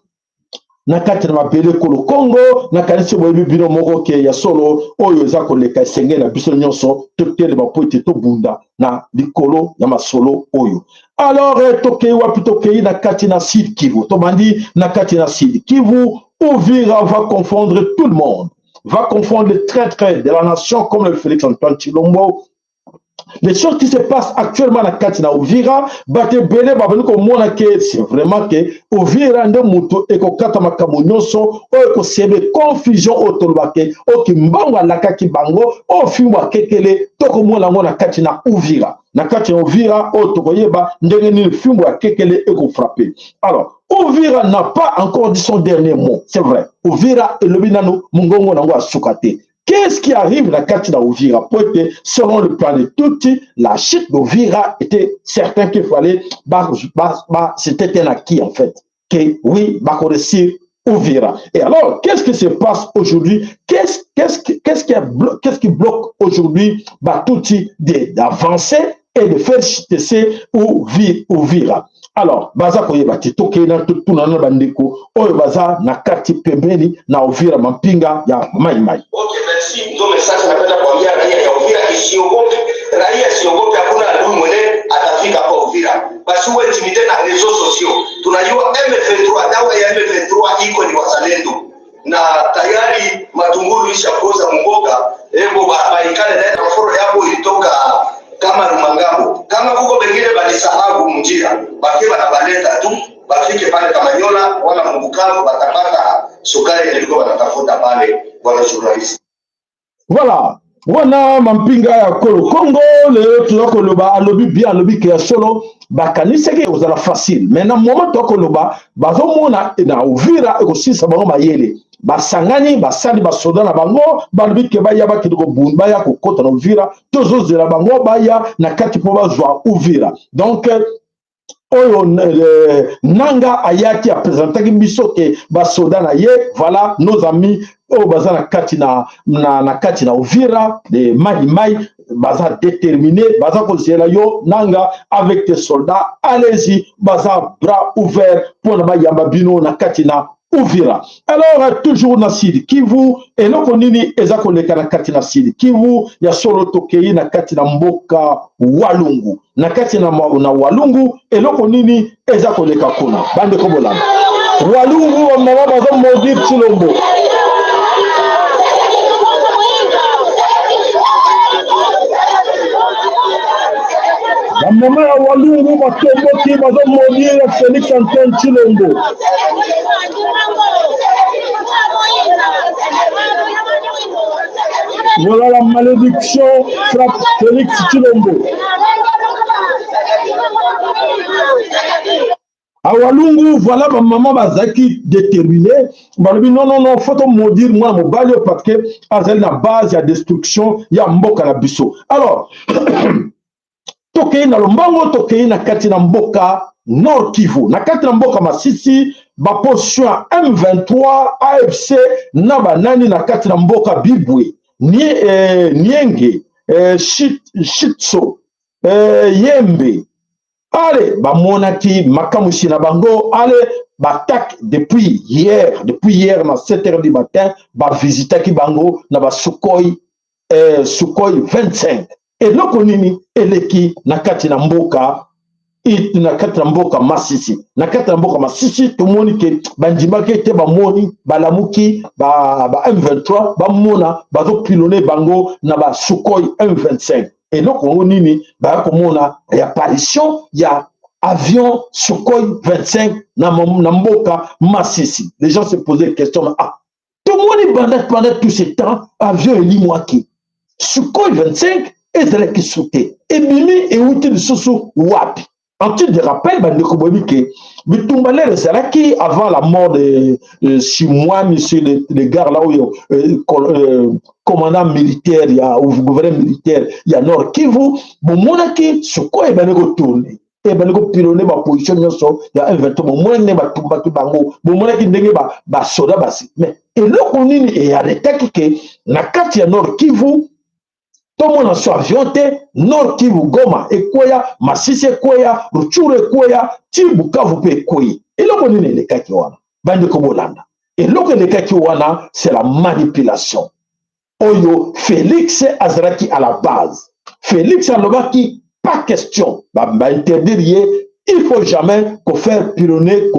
na kati na mabele ekolo Congo. Nakanisi boyebi bino moko ke ya solo oyo eza koleka, esengeli na biso nyonso totelema po ete tobunda na likolo ya masolo oyo. Alors tokei wapi? Tokei na kati na Sud Kivu. Tobandi na kati na Sud Kivu. Uvira va confondre tout le monde, va confondre les traîtres de la nation comme le Félix Antoine Tshilombo. Les choses qui se passent actuellement na kati na Uvira, bato ebele babandi komona ke c'est vraiment ke Uvira nde moto ekokata makambo nyonso oyo ekosebe confusion oyo toloba ke oyo Kimbangu alakaki bango, oyo fimbo akekele, tokomona yango na kati na Uvira. Na kati ya Uvira oyo tokoyeba ndenge nini fimbo ya kekele ekofrappe. Alors Uvira n'a pas encore dit son dernier mot, c'est vrai. Uvira elobi nanu mongongo nango asuka te. Qu'est-ce qui arrive na kati na Uvira? Po ete selon le plan de Tutsi, la chute d'Uvira était certain qu'il fallait, bah, bah, bah, c'était un acquis en fait, que oui, bakoréussir Uvira. Et alors, qu'est-ce qui se passe aujourd'hui? Qu'est-ce qui bloque aujourd'hui Batutsi d'avancer et de faire chuter Uvira? Alors, baza koyeba te. Tokei na totuna na bandeko oyo baza na kati pembeni na Uvira, mampinga ya Mai Mai. Ok, merci. Ndio message napenda kuambia raia ya Uvira isiogope. Raia isiogope, hakuna adui mwenye atafika hapa Uvira. Basiwe intimidé na réseaux sociaux. Tunajua M23, dawa ya M23 iko ni wazalendo. Na tayari Matungulu ishakoza Mungoka, ebo baikale na renfort yabo ilitoka kama Rumangabo. Kama kuko bengine balisahau munjia, bakie banabaleta tu bafike pale Kamanyola wala Mbukavu, batapata sukari ilikuwa wanatafuta pale, bwana journaliste. Voilà. Wana mampinga ya kolo Congo lelo toza koloba, alobi bien, alobi ke ya solo bakanisaki ekozala facile, mais na moment toza koloba, bazomona na Uvira ekosilisa bango mayele. Basangani, basali basoda na bango, balobi ke baya bakende kobunda, baya kokɔta na Uvira, tozozela bango baya na kati mpo bazwa Uvira. Donc oyo Nanga ayaki apresentaki biso ke basoda na ye, voilà nos amis oyo baza na kati na kati na Uvira de Mai Mai, baza déterminé, baza kozela yo Nanga avec tes soldats, allez-y, baza bras ouvert mpona bayamba bino na kati na Uvira. Alors toujours na Sud Kivu, eloko nini eza koleka na kati na Sud Kivu? Ya solo, tokei na kati na mboka Walungu. Na kati na Walungu, eloko nini eza koleka kuna? Bandeko bolanda, Walungu bamama bazomaudire Tshilombo. Bamama ya Walungu batomboki, bazomaudire Félix Antoine Tshilombo. Voilà la malédiction frappe Félix Tshilombo. Awalungu, voilà ba maman bazaki déterminé, balobi non non non, faut maudire mwana mobali oyo parce que azali na base ya destruction ya mboka na biso. Alors tokei na lombango, tokei na kati na mboka Nord Kivu, na kati na mboka Masisi, ba position ya M23 AFC na banani na kati na mboka Bibwe, ni, eh, Nienge, eh, Shit, Shitso, eh, Yembe. Ale bamonaki makamwisi na bango, ale baattaque depuis hier na 7 heures du matin, bavisitaki bango na basukoi Sukhoi 25. Eloko nini eleki na kati na mboka, na kati na mboka Masisi? Na kati na mboka Masisi tomoni ke bandimaki ete bamoni balamuki ba M23 bamona bazopilone bango na ba Sukhoi M25. Eloko yango nini baya komona? Réapparition ya avion Sukhoi 25 na mboka Masisi. Les gens se posaient question: ah, tomoni banda pendant tout ce temps avion elimwaki, Sukhoi 25 ezalaki su te, ebimi euti lisusu wapi? En titre de rappel, bandeko, boyebi ke bitumba lere ezalaki avant la mort de Simwami sur le gare là oyo commandant militaire ya gouverneur militaire ya Nord Kivu. Bomonaki Sukhoi ebandi kotourner, ebandi kopilone baposition nyonso ya M23. Bomonaki ndenge batumbaki bango, bomonaki ndenge basoda basi. Mais eloko nini earetaki ke na kati ya Nord Kivu tomona so avion te? Nord Kivu, Goma ekweya, Masisi ekweya, Rutshuru ekweya, ti Bukavu mpe ekweyi. Eloko nini elekaki wana? Bandeko, bolanda, eloko elekaki wana, c'est la manipulation oyo Félix azalaki à la base. Félix alobaki: pas question bainterdire ye, il faut jamais kofaire pilonner,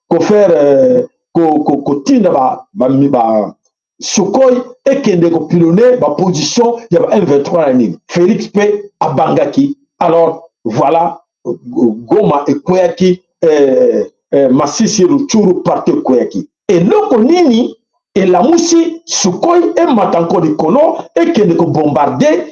kofaire kotinda ba Sukhoi ekende kopilone baposition ya ba M23 na nini. Félix mpe abangaki. Alors voilà, Goma ekweyaki, Masisi, Rutshuru, partout ekweyaki. Eloko nini elamusi Sukhoi emata nko likolo, ekende kobombarder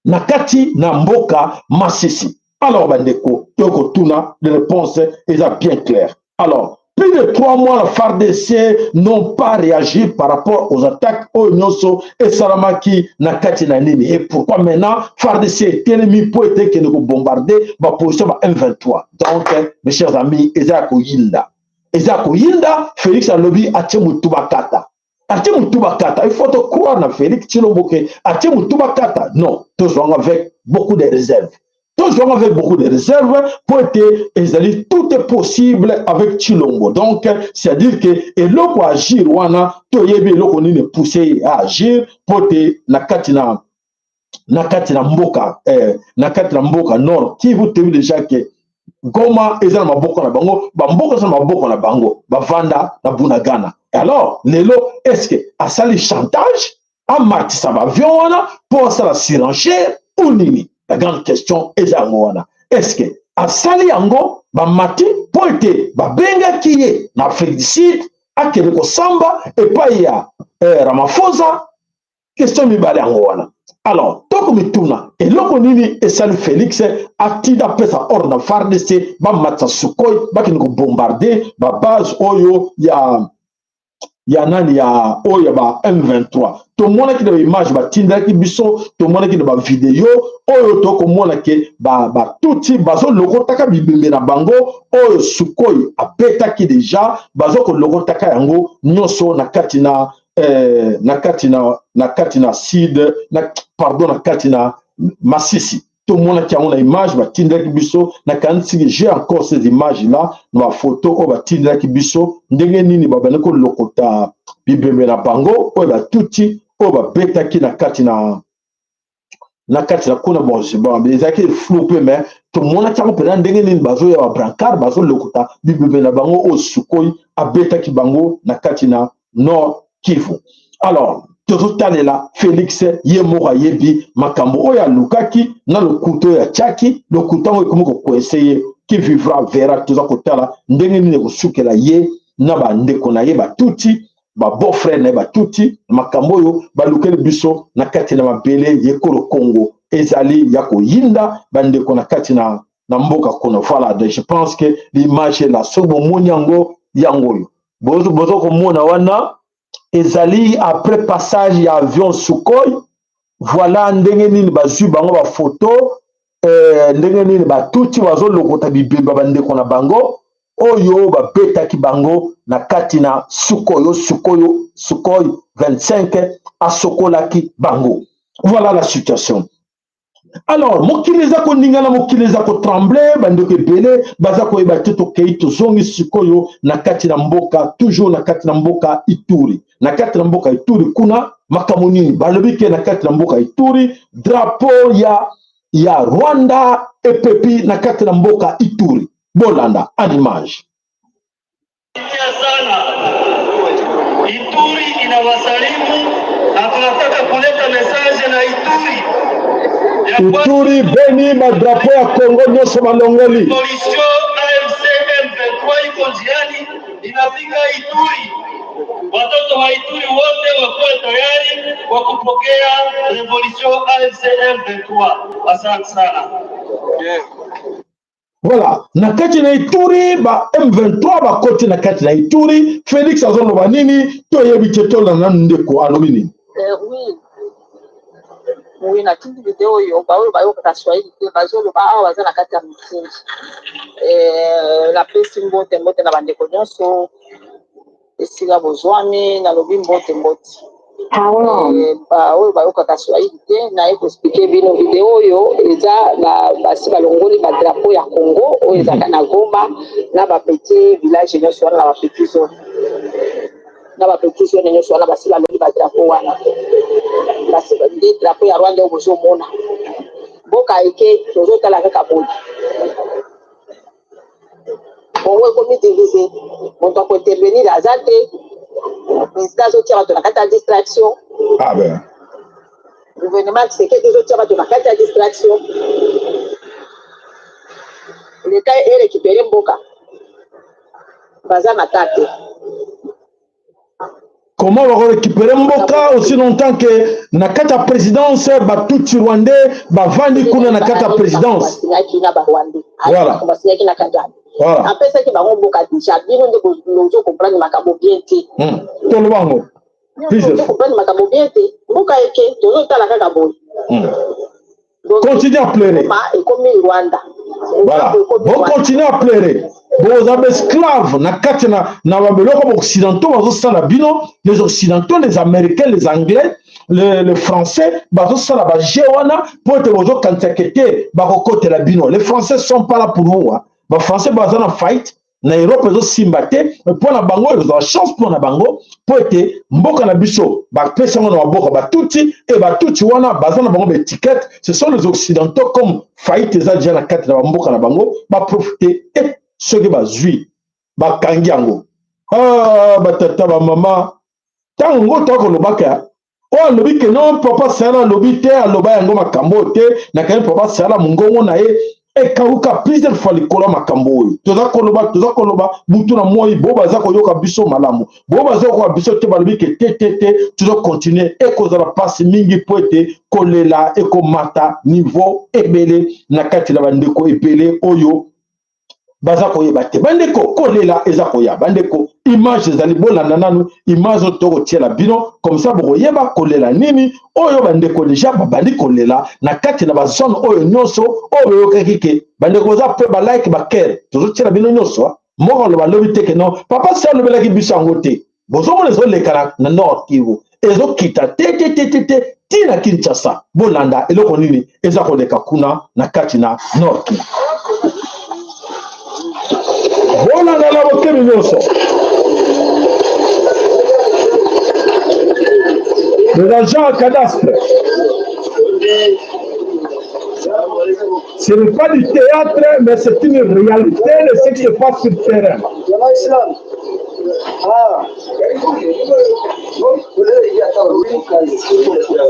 na kati na mboka Masisi? Alors bandeko, tokotuna, de réponse eza bien claire. Alors, plus de 3 mois, la FARDC n'ont pas réagi par rapport aux attaques oyo nyonso esalamaki na kati na nini. Et pourquoi maintenant FARDC etelemi mpo ete ekende kobombarder baposition ba M23? Donc, mes chers amis, eza ya koyinda, eza ya koyinda. Félix alobi atie motu bakata, atie motu bakata. Il faut to croire na Félix Tshilombo ke atie motu bakata? Non, tozwanga avec beaucoup de réserves, tozwanga avec beaucoup de réserves, po ete ezali tout est possible avec Tshilombo. Donc c'est à dire ke eloko agir wana, toyebi eloko nini pousse ye à agir, po ete na kati na mboka na kati na mboka Nord Kivu, toyebi déjà ke Goma eza na maboko na bango, bamboka eza na maboko na bango, bavanda na Bunagana. Alors lelo, est ce que asali chantage, amatisa baavion wana mpo asala surenchère ou nini? La grande question eza yango wana. Est ce que asali yango, bamati mpo ete babengaki ye na Afrique du Sud, akende kosamba epai ya Ramaphosa? Question mibale yango wana. Alors tokomituna, eloko nini esali Félix atinda, apesa ordre na FARDC bamatisa Sukhoi, bakende kobombarder babase oyo ya nani, ya oyo ya ba M23? Tomonaki na baimage batindelaki biso, tomonaki na bavideo oyo, tokomona ke batuti bazolokotaka bibembe na bango oyo Sukhoi abetaki déjà, bazokolokotaka yango nyonso na kati na sud na, pardon, na kati na Masisi. Tomonaki yango na image batindelaki biso. Nakanisi j'ai encore ces images là na bafoto oyo batindelaki biso, ndenge nini babandi kolokota bibembe na bango oyo batuti oyo babetaki na kati na kuna. Bon, ezalaki flou mpe, mais tomonaki yango mpenza ndenge nini bazoya babrancard, bazolokota bibembe na bango oyo Sukhoi abetaki bango na kati na Nord Kivu. Alors tozotalela Félix, ye moko ayebi makambo oyo alukaki na lokuta oyo atiaki. Lokuta yango ekomi kokwese ye. Qui vivra verra. Toza kotala ndenge nini ekosukela ye na bandeko na ye batuti. ba beau frère na ye batuti makambo oyo balukeli biso na kati na mabele ya ekolo Congo ezali ya koyinda bandeko na kati na na mboka kuna. Voilà, donc je pense que l'image est là. Soki bomoni yango, yango oyo bozo komona wana ezali après passage ya avion Sukhoi. Voilà ndenge nini bazwi bango bafoto, ndenge nini batuti bazolokota bibemba bandeko na bango oyo babetaki bango na kati na Sukhoi. Sukhoi 25 asokolaki bango. Voilà la situation. Alors mokili eza koningana, mokili eza kotremble, bandeko ebele baza koyeba te. Tokei, tozongi sikoyo na kati na mboka, toujours na kati na mboka Ituri. Na kati na mboka Ituri kuna makambo nini balobi ke na kati na mboka Ituri drapeau ya Rwanda epepi na kati na mboka Ituri. Bolanda en image. Sana Ituri inawasalimu na tunataka kuleta message na Ituri. Ituri, Beni, badrapeau ya Congo nyonso balongoli. Coalition AFC M23 iko njiani inafika Ituri. Watoto wa Ituri wote wakuwe tayari kwa kupokea revolution AFC M23. Asante sana. Yeah. Voilà, na kati na Ituri ba M23 bakoti na kati na Ituri. Felix azoloba nini toyebi te, tolanda nanu ndeko alobi nini. Oui, natindi video oyo, baoyo bayokaka swahili te bazoloba awa baza na kati ya mitingi. Napesi mbote mbote na bandeko nyonso esika bozwami, nalobi mbote mbote. Baoyo bayokaka swahili te, naye koexpliquer bino video oyo eza basi balongoli badrapeau ya Congo oyo ezalaka na Goma na bapetit village nyonso wana, na bapetit zone, na bapetit zone nyonso wana. Basi balongoli badrapeau wana, basi nde drapeau ya Rwanda oyo bozomona. Mboka eke, tozotala kaka boye, Congo ekomi divisé, moto akointervenir aza te. Président azotia bato na kati ya distraction. Ah ben. Gouvernement Tshisekedi ezotia bato na kati ya distraction. Leta erécupérer mboka, baza na ta te. Comment bakorécupérer mboka aussi longtemps que na kati ya présidence batutsi rwandais bavandi kuna na kati ya présidence? Basinyaki na barwandais. Voilà. Basinyaki na Kagame. Voilà. Apesaki bango mboka déjà. Bino nde bozo comprendre makambo bien te. Toloba yango plusieurs Bozo fois. comprendre makambo bien te. Mboka eke, tozotala kaka boye. Continue à pleurer. Goma ekomi Rwanda. Voilà, bocontinue à pleurer, boza baesclave na kati na babiloko baoccidentaux bazosala bino. Les Occidentaux, les Américains, les Anglais, les Français bazosala baje wana mpo ete bozokanisaka te bakokotela bino. Les Français sont pas là pour vous, hein. Bafrançais baza na fight na Europe, ezosimba te mpo na bango. Ezala chance mpo na bango mpo ete mboka na biso bapesi yango na maboko batutsi e batutsi wana baza na bango baétiquette. Ce sont les Occidentaux. Comme faillite eza déjà na kati na bamboka na bango, baprofite e soki bazwi bakangi yango. Ah, batata, bamama, ntango ngo tokolobaka oyo alobi ke non, papa Sala alobi te, aloba yango makambo oyo te. Nakangi papa Sala mongongo na ye ekauka plusieurs fois likolo ya makambo oyo toza koloba. Toza koloba butu na moi, bo baza koyoka biso malamu, bo baza koyoka biso te. Balobi ke te, te, te, toza continue. Ekozala mpasi mingi mpo ete kolela ekomata niveau ebele na kati na bandeko ebele oyo baza koyeba te. Bandeko, kolela eza koya. Bandeko, image ezali, bolanda nanu image oyo tokotiela bino, comme ça bokoyeba kolela nini oyo bandeko déjà babandi kolela na kati na bazone oyo nyonso oyo boyokaki ke bandeko baza mpe balike bakere. Tozotiela bino nyonso. Moko aloba lobi te ke non, papa si alobelaki biso yango te. Bozomona ezoleka na Nord Kivu, ezokita te te te te te ntina Kinshasa. Bolanda eloko nini eza koleka kuna na kati na Nord Kivu. Bolanda na bokebi nyonso. Les agents cadastre. Ce n'est pas du théâtre, mais c'est une réalité de ce qui se passe sur le terrain.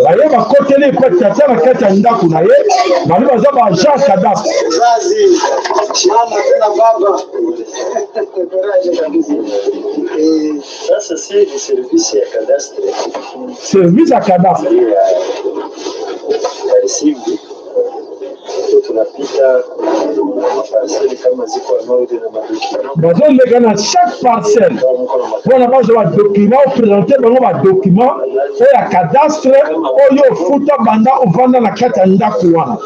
Baye bakoteli epa tata na kati ya ndako na ye, bali baza ba agent cadastre. Sasa si ni service ya cadastre. Service ya cadastre. Ya Risimbi. Tunapita maparcelle kama ziko en ordre na madocument. Bazoleka na chaque parcelle mpona bazwa badocument, opresente bango badocument oyo ya cadastre oyo ofuta banda ovanda na kati ya ndako wana.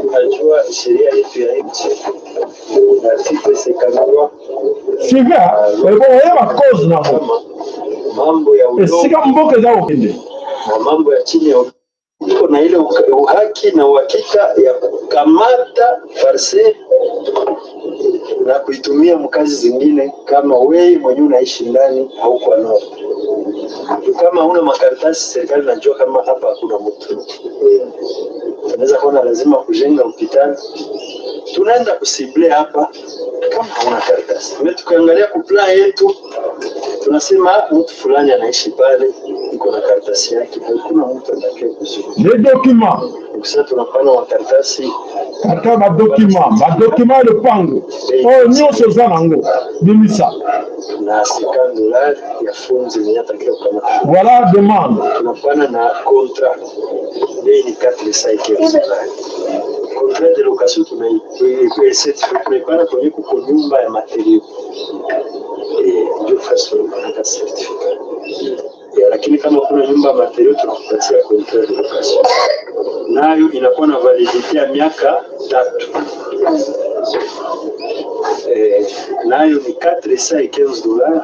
Unajua sheria yetu ya nchi na article 53 Suivez, oyeba cause nango mambo ya udongo esika mboka eza kokende na mambo ya chini ya iko na ile uhaki na uhakika ya kukamata parcelle na kuitumia mkazi zingine, kama wewe mwenyewe unaishi ndani hauko nao. Kama huna makaratasi, serikali najua kama hapa hakuna mtu, tunaweza kuona lazima kujenga hospitali, tunaenda kusible hapa kama hauna karatasi. Mimi tukaangalia kuplan yetu, tunasema mtu fulani anaishi pale, iko na karatasi yake, hakuna mtu atakaye kuzuru. Les documents. Sasa tunapana makaratasi ata badocument, badocument ya lopango oyo nyonso oza nango bimisa. Na 50 dollars ya funzi mwenye atakiwa kukamata. Voilà demande. Tunapana na contrat bei ni 415 dollars. Contrat de location tunaicertificat tunaipana kwenye kuko nyumba ya materio, ndio first tunapanaka certificat ya, lakini kama kuna nyumba ya materio tunakupatia contrat de location, nayo inakuwa na validite ya miaka 3. Nayo ni 415 dollars.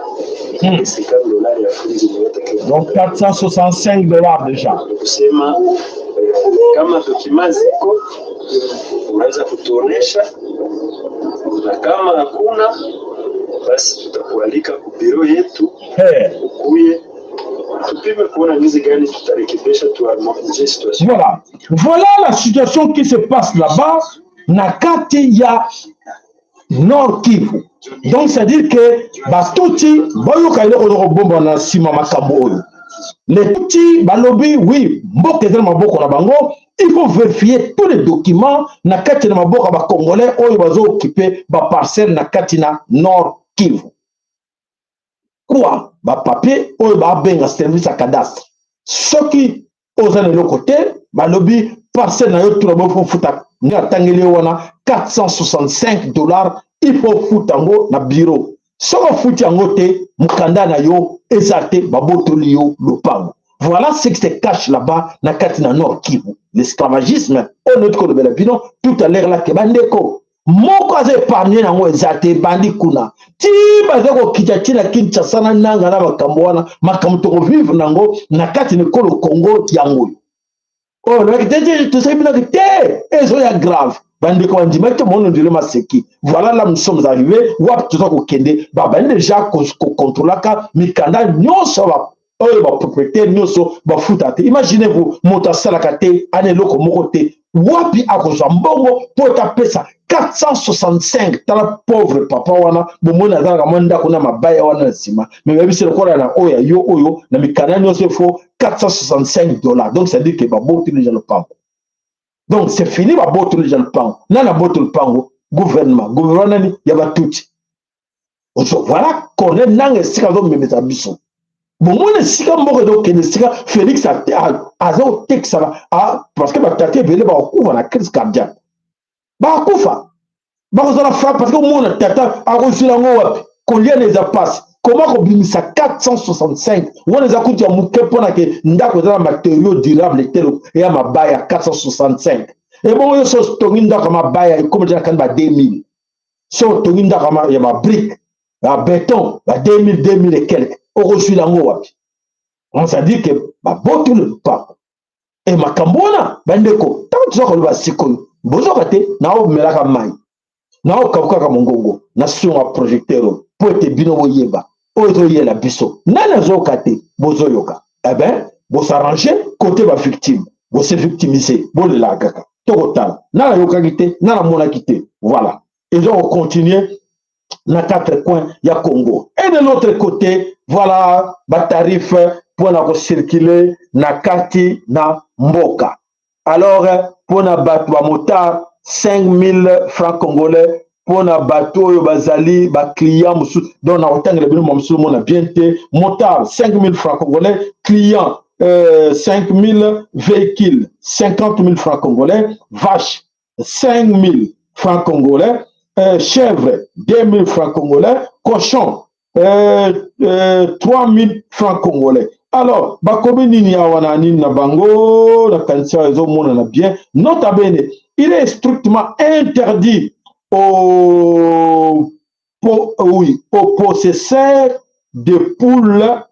50 dollars ya funzi mwenye Donc 465 dollars déjà. Kusema kama dokima ziko unaweza kutuonesha, na kama hakuna basi tutakualika ku bureau yetu Hey. ukuye tupime kuona jinsi gani tutarekebisha tuharmonize situation. Voilà. Voilà la situation qui se passe là-bas na kati ya Nord Kivu. Donc c'est-à-dire que batuti bayoka eloko ezokobomba na nsima makambo oyo. Les Tutsi balobi oui, mboka eza na maboko na bango, il faut vérifier tous les documents na kati na maboko ya ba Congolais oyo bazo occuper ba parcelles na kati na Nord Kivu. Quoi? Ba papier oyo ba benga service ya cadastre. Soki oza na eloko te, balobi parcelle na yo tuna bo futa nde atangeli yo wana 465 dollars, il faut futa yango na bureau. Soki ofuti yango te, mokanda na yo eza te, babotoli yo lopango. Voilà ce qui se cache là-bas na kati na Nord Kivu. L'esclavagisme oyo noti kolobela bino tout à l'heure là ke bandeko moko aza épargne nango eza te, ebandi kuna ti baza kokita ti na Kinshasa na nanga na makambo wana, makambo tokovivre nango na kati na ekolo Congo yango oyo olobaki te te, tosali binoki te, ezoya grave. Bandeko bandimaki te, mono ndelo maseki. Voilà, là nous sommes arrivés wapi toza kokende. Babandi déjà kokontrolaka mikanda nyonso oyo bapropriétaire nyonso bafuta te. Imaginez-vous, moto asalaka te, ana eloko moko te, wapi akozwa mbongo mpo etapesa 465? Tala pauvre papa wana, bomoni azalaka mwa ndako na mabaya wana na nsima, me bayebisi lokola na oyo ya yo oyo na mikanda nyonso ifo 465 dollars. Donc c'est à dire que babotoli déjà lopango, donc c'est fini, babotoli déjà lopango. Nani abotoli lopango? Gouvernement. Gouvernement nani? Ya batuti. Voilà Corneille Nanga esika azomemesa biso. Bomoni esika mboka ezokende, esika Félix aza kotekisa, parce que batata ebele bakokufa na crise cardiaque, bakokufa, bakozala fra, parce que omona tata akozwila yango wapi? Kolia na eza mpasi, koma kobimisa 465 wana eza kutu ya moke, mpona ke ndako eza na matériau durable te, eya mabaya 465. Ebongo yo so otongi ndako ya mabaya, ekomi na kani ba 2000. So otongi ndako ya babrique ya béton, ba 2000, 2000 et quelque, okozwila yango wapi? On s'est dit que babotoli lopango e makambo wana. Bandeko, ntango toza koloba sikoyo, bozoka te, naomelaka mai, naokabukaka mongongo na sunga projecteur oyo mpo ete bino boyeba oyo ezoyela biso. Nani azoyoka te? Bozoyoka? Eh ben, bosarrange côté bavictime, bose victimiser, bolelaka kaka, tokotala nani ayokaki te, nani amonaki te. Voilà, eza kocontinue. Na quatre coins ya Congo. Et de l'autre côté, voilà batarif mpona kocircule na kati na mboka. Alors mpona bato bamotard, 5000 francs congolais. Mpona bato oyo bazali baclient mosusu, donc nakotangela bino mosusu mona bien te. Motard, 5000 francs congolais; client, 5000; véhicule, 50 000 francs congolais; vache, 5000 francs congolais; chèvre, 2000 francs congolais; cochon, 3000 francs congolais. Alors bakomi nini awa na nini na bango? Nakanisi awa ezomonana bien. Nota bene, il est strictement interdit oui, aux possesseurs de poules,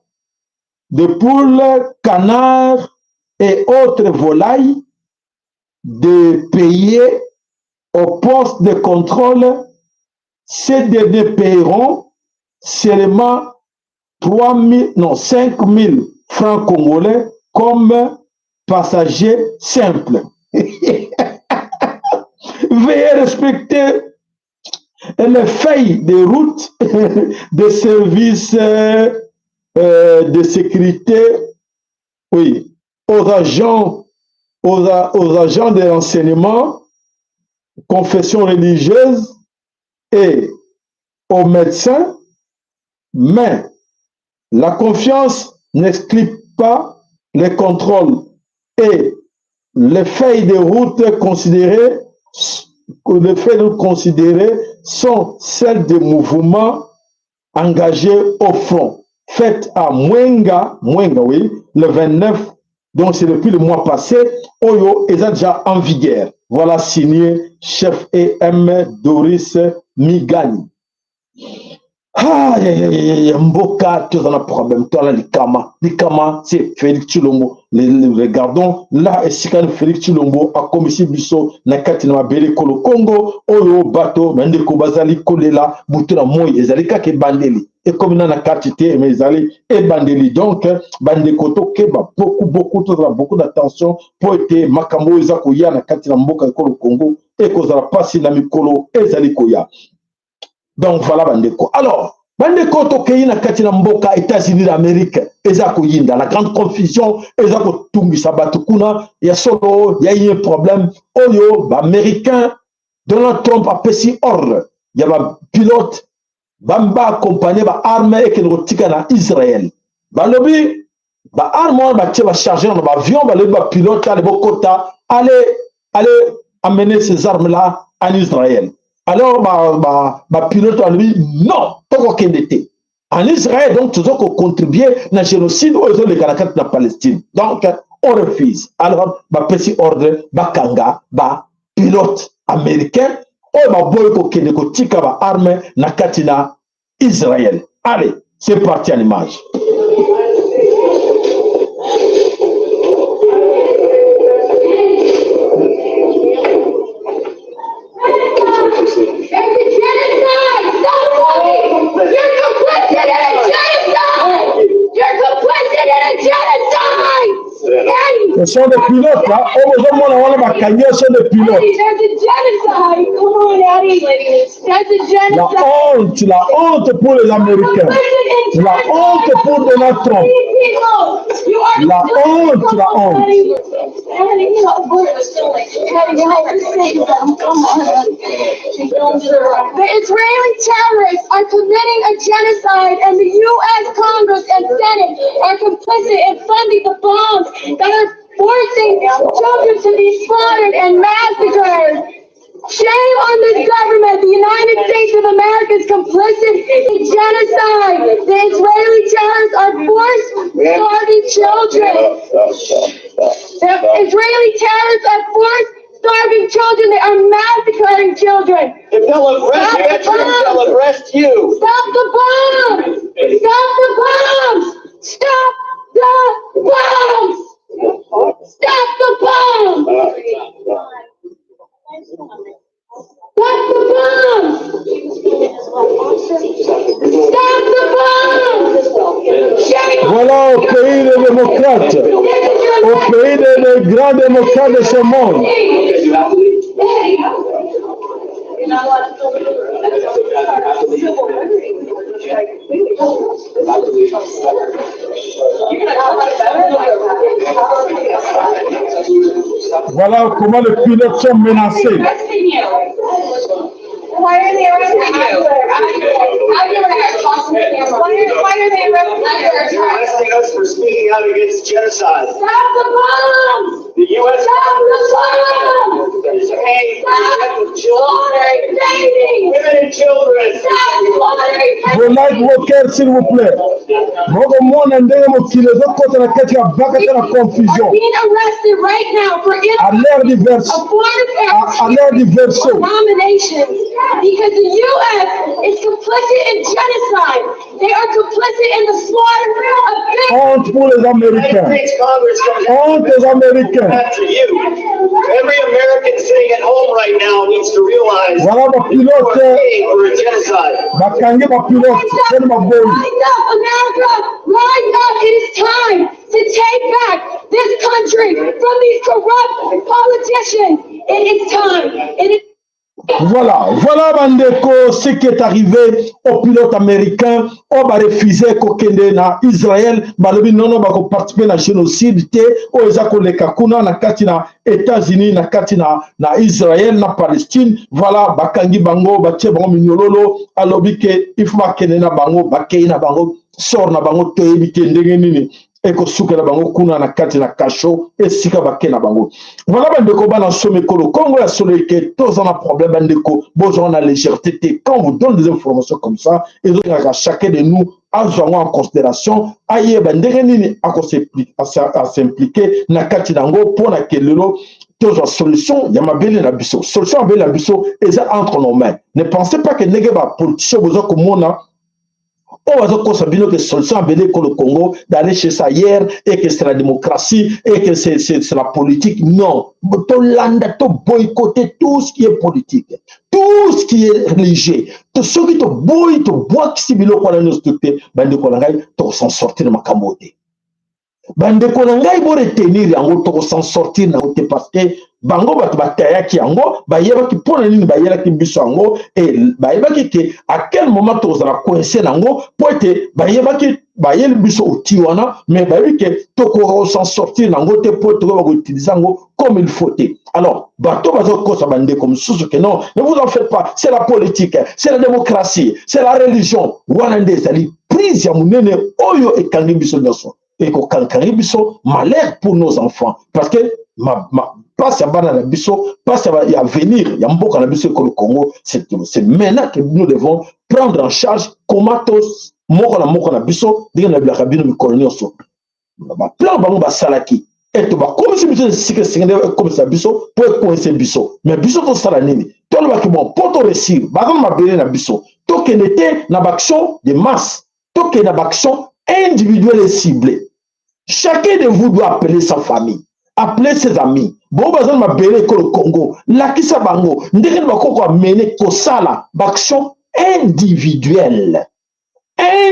canards et autres volailles de payer au poste de contrôle. Ces derniers paieront seulement 3 000, non, 5 000 francs congolais comme passagers simples. Veuillez respecter les feuilles de route de services de sécurité, oui, aux agents de renseignement, confession religieuse et aux médecins, mais la confiance n'exclut pas les contrôles et les feuilles de route considérées sont celles des mouvements engagés au front. Faites à Mwenga, Mwenga, oui, le 29, donc c'est depuis le mois passé, oyo est déjà en vigueur. Voilà, signé chef EM Doris Migani. Ah, ya, ya, ya, ya, mboka toza na problème, toza na likama. Likama, c'est Félix Tshilombo. Regardons là esika ni Félix Tshilombo akomisi biso na kati na mabele ekolo Congo. Oyo bato bandeko bazali kolela butu na moi, ezali kaka ebandeli, ekomi na na kati te, mais ezali ebandeli. Donc bandeko, tokeba beaucoup beaucoup, tozala beaucoup d'attention, mpo ete makambo oyo eza koya na kati na mboka ekolo Congo ekozala mpasi na mikolo ezali koya. Donc voilà, bandeko. Alors bandeko, tokei na kati na mboka États-Unis d'Amérique. Eza koyinda, la grande confusion eza kotungisa bato kuna. Ya solo, ya ye problème oyo baaméricain, Donald Trump apesi ordre ya bapilote baaccompagne baarme ekende kotika na Israel. Balobi baarme wana batie, bacharge na baavion. Balobi bapilote: "Ale, bokota, allez, allez amener ces armes là en Israël." Alors bapilote balobi: "Non, tokokende te en Israël." Donc toza kocontribue na génocide oyo ezoleka na kati na Palestine, donc on refuse. Alors bapesi ordre bakanga bapilote américain oyo baboyi kokende kotika baarme na kati na Israël. Allez, c'est parti en image. It's a genocide! Stop talking! You're complicit in a genocide! You're complicit in a genocide! Ce sont des pilotes, hein. Oyo bozomona wana bakangi, ce sont des pilotes. Eddie, there's a genocide! Come on, Eddie! There's a La genocide! honte, la honte pour les Américains, la honte pour Donald Trump. You are La honte, la honte. Eddie, help us. Eddie, help us save them. Come on. The Israeli terrorists are committing a genocide, and the U.S. Congress and Senate are complicit in funding the bombs that are forcing children to be slaughtered and massacred. Shame on this government. The United States of America is complicit in genocide. The Israeli terrorists are forced starving children. The Israeli terrorists are forced starving children. They are massacring children. If they'll arrest Stop the veterans, they'll bombs. arrest you. Stop the bombs! Stop the bombs! Stop the bombs! Stop the bombs! Stop the bombs! Stop the bombs! Shame on Voilà, au pays des démocrates, au pays des grands démocrates de ce monde. You're not allowed to film. Voilà comment les pilotes sont menacés. Why are they arresting you? Why are they arresting you? They're arresting us for speaking out against genocide. Stop the bombs! The U.S. Stop the bombs! is paying for the death of children, Slaughtering babies! women and children. Stop slaughtering Vos like vos cœurs, s'il vous plaît. Bokomona ndenge mokili ezokota na kati ya bakata na confusion. Are being arrested right now for À l'ère du verso. a foreign affairs À l'ère du verso. nominations because the U.S. is complicit in genocide. They are complicit in the slaughter of babies. Honte pour les Américains. United States Congress comes Honte aux Américains. after you. Every American sitting at home right now needs to realize Voilà that you bapilote are paying for a genocide. bakangi bapilote mpona baboyi. Rise up, America! Rise up! It is time to take back this country from these corrupt politicians. It is time. It is. Voilà, voilà bandeko ce qui est arrivé au pilote américain oyo barefuse kokende na Israël balobi nono bakoparticipe na génocide te oyo eza koleka kuna na kati na États-Unis na kati na, na Israël na Palestine. Voilà, bakangi bango batie bango minyololo, alobi ke il faut bakende na bango, bakei na bango sort na bango toyebi te ndenge nini ekosukela bango kuna na kati na kasho esika bake na bango. Voilà bandeko bana somi ekolo Kongo ya solo eke toza na problème bandeko, bozwa na légèreté te. Quand vous donne des informations comme ça, ezokaka chacun de nous azwa yango en considération, ayeba ndenge nini akos'impliquer na kati na yango mpo na ke lelo tozwa solution ya mabele na biso. Solution ya mabele na biso eza entre nos mains. Ne pensez pas que ndenge bapoliticien boza komona oyo bazokosa bino que solution ya mabele ekolo Congo d'aller chez ça hier et que c'est la démocratie et que c'est la politique. Non, tolanda to boycotter tout ce qui est politique, tout ce qui est religieux. Soki toboyi tobwakisi biloko wana nyonso te, bandeko na ngai, tokos'en sortir na makambo te. Bandeko na ngai, boretenir yango, tokos'en sortir nango te, parce que bango bato batayaki yango, bayebaki mpona nini bayelaki biso yango e bayebaki ke à quel moment tokozala coincé nango, mpo ete bayebaki bayeli biso outil wana, mais bayebi ke tokos'en sortir nango te mpo tokoyeba koutiliser yango comme il faut te. Alors bato bazokosa bandeko mosusu ke non, ne vous en faites pas, c'est la politique, c'est la démocratie, c'est la religion. Wana nde ezali prise ya monene oyo ekangi biso nyonso, ekokankangi biso malheur pour nos enfants, parce que ma, ma, mpasi ya bana na biso, mpasi ya avenir ya mboka na biso ekolo Congo. C'est maintenant que nous devons prendre en charge comment tos moko na moko na biso, ndenge nabilaka bino mikolo nyonso, baplan bango basalaki eto bakomisi biso esika esengeli ekomisa biso mpo ekoinse biso. Mais biso tosala nini? Tolobaki bon, mpo toréussir, baza na mabele na biso, tokende te na baaction de masse, tokende na baaction individuelle et ciblée. Chacun de vous doit appeler sa famille, appeler ses amis. Bongo baza na mabele ekolo Congo, lakisa bango ndenge nini bakoko amene kosala baaction individuelle,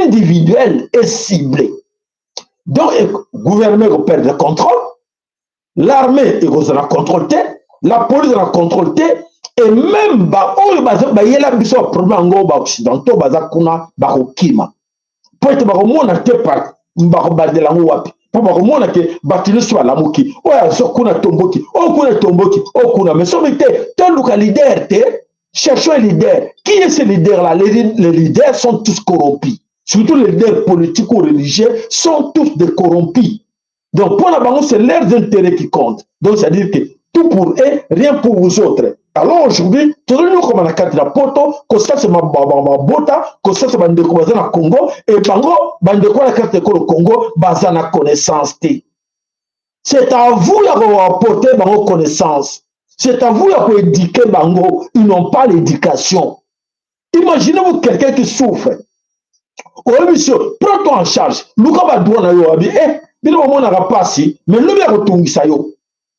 individuelle et ciblée. Donc gouvernement ekoperdre contrôle, l'armée ekozala contrôle te, la police na contrôle te, et même baoyo bayela biso baproblème yango, baoccidentaux baza kuna, bakokima mpo ete bakomona te bakobandela yango wapi, mpo bakomona ke bato nyonso balamuki, oyo aza kuna tomboki, oyo kuna tomboki, oyo kuna. Mais soki te toluka leader te, cherchons un leader. Qui est ce leader là? Les leaders sont tous corrompus, surtout les leaders politiques ou religieux sont tous des corrompus. Donc pour la bango, c'est leurs intérêts qui comptent. Donc c'est à dire que tout pour eux, rien pour vous autres. Alors aujourd'hui tozali okoma na kati na poto kosalisa mabota, kosalisa bandeko baza na Congo e bango bandeko na kati ekolo Congo baza na connaissance te. C'est à vous ya koapporter bango connaissance, c'est à vous ya koéduquer bango. Ils n'ont pas l'éducation. Imaginez-vous quelqu'un qui souffre, oyebi so, prends-toi en charge, luka badroit na yo. Abi eh bino bomonaka mpasi, mais lobi ya kotungisa yo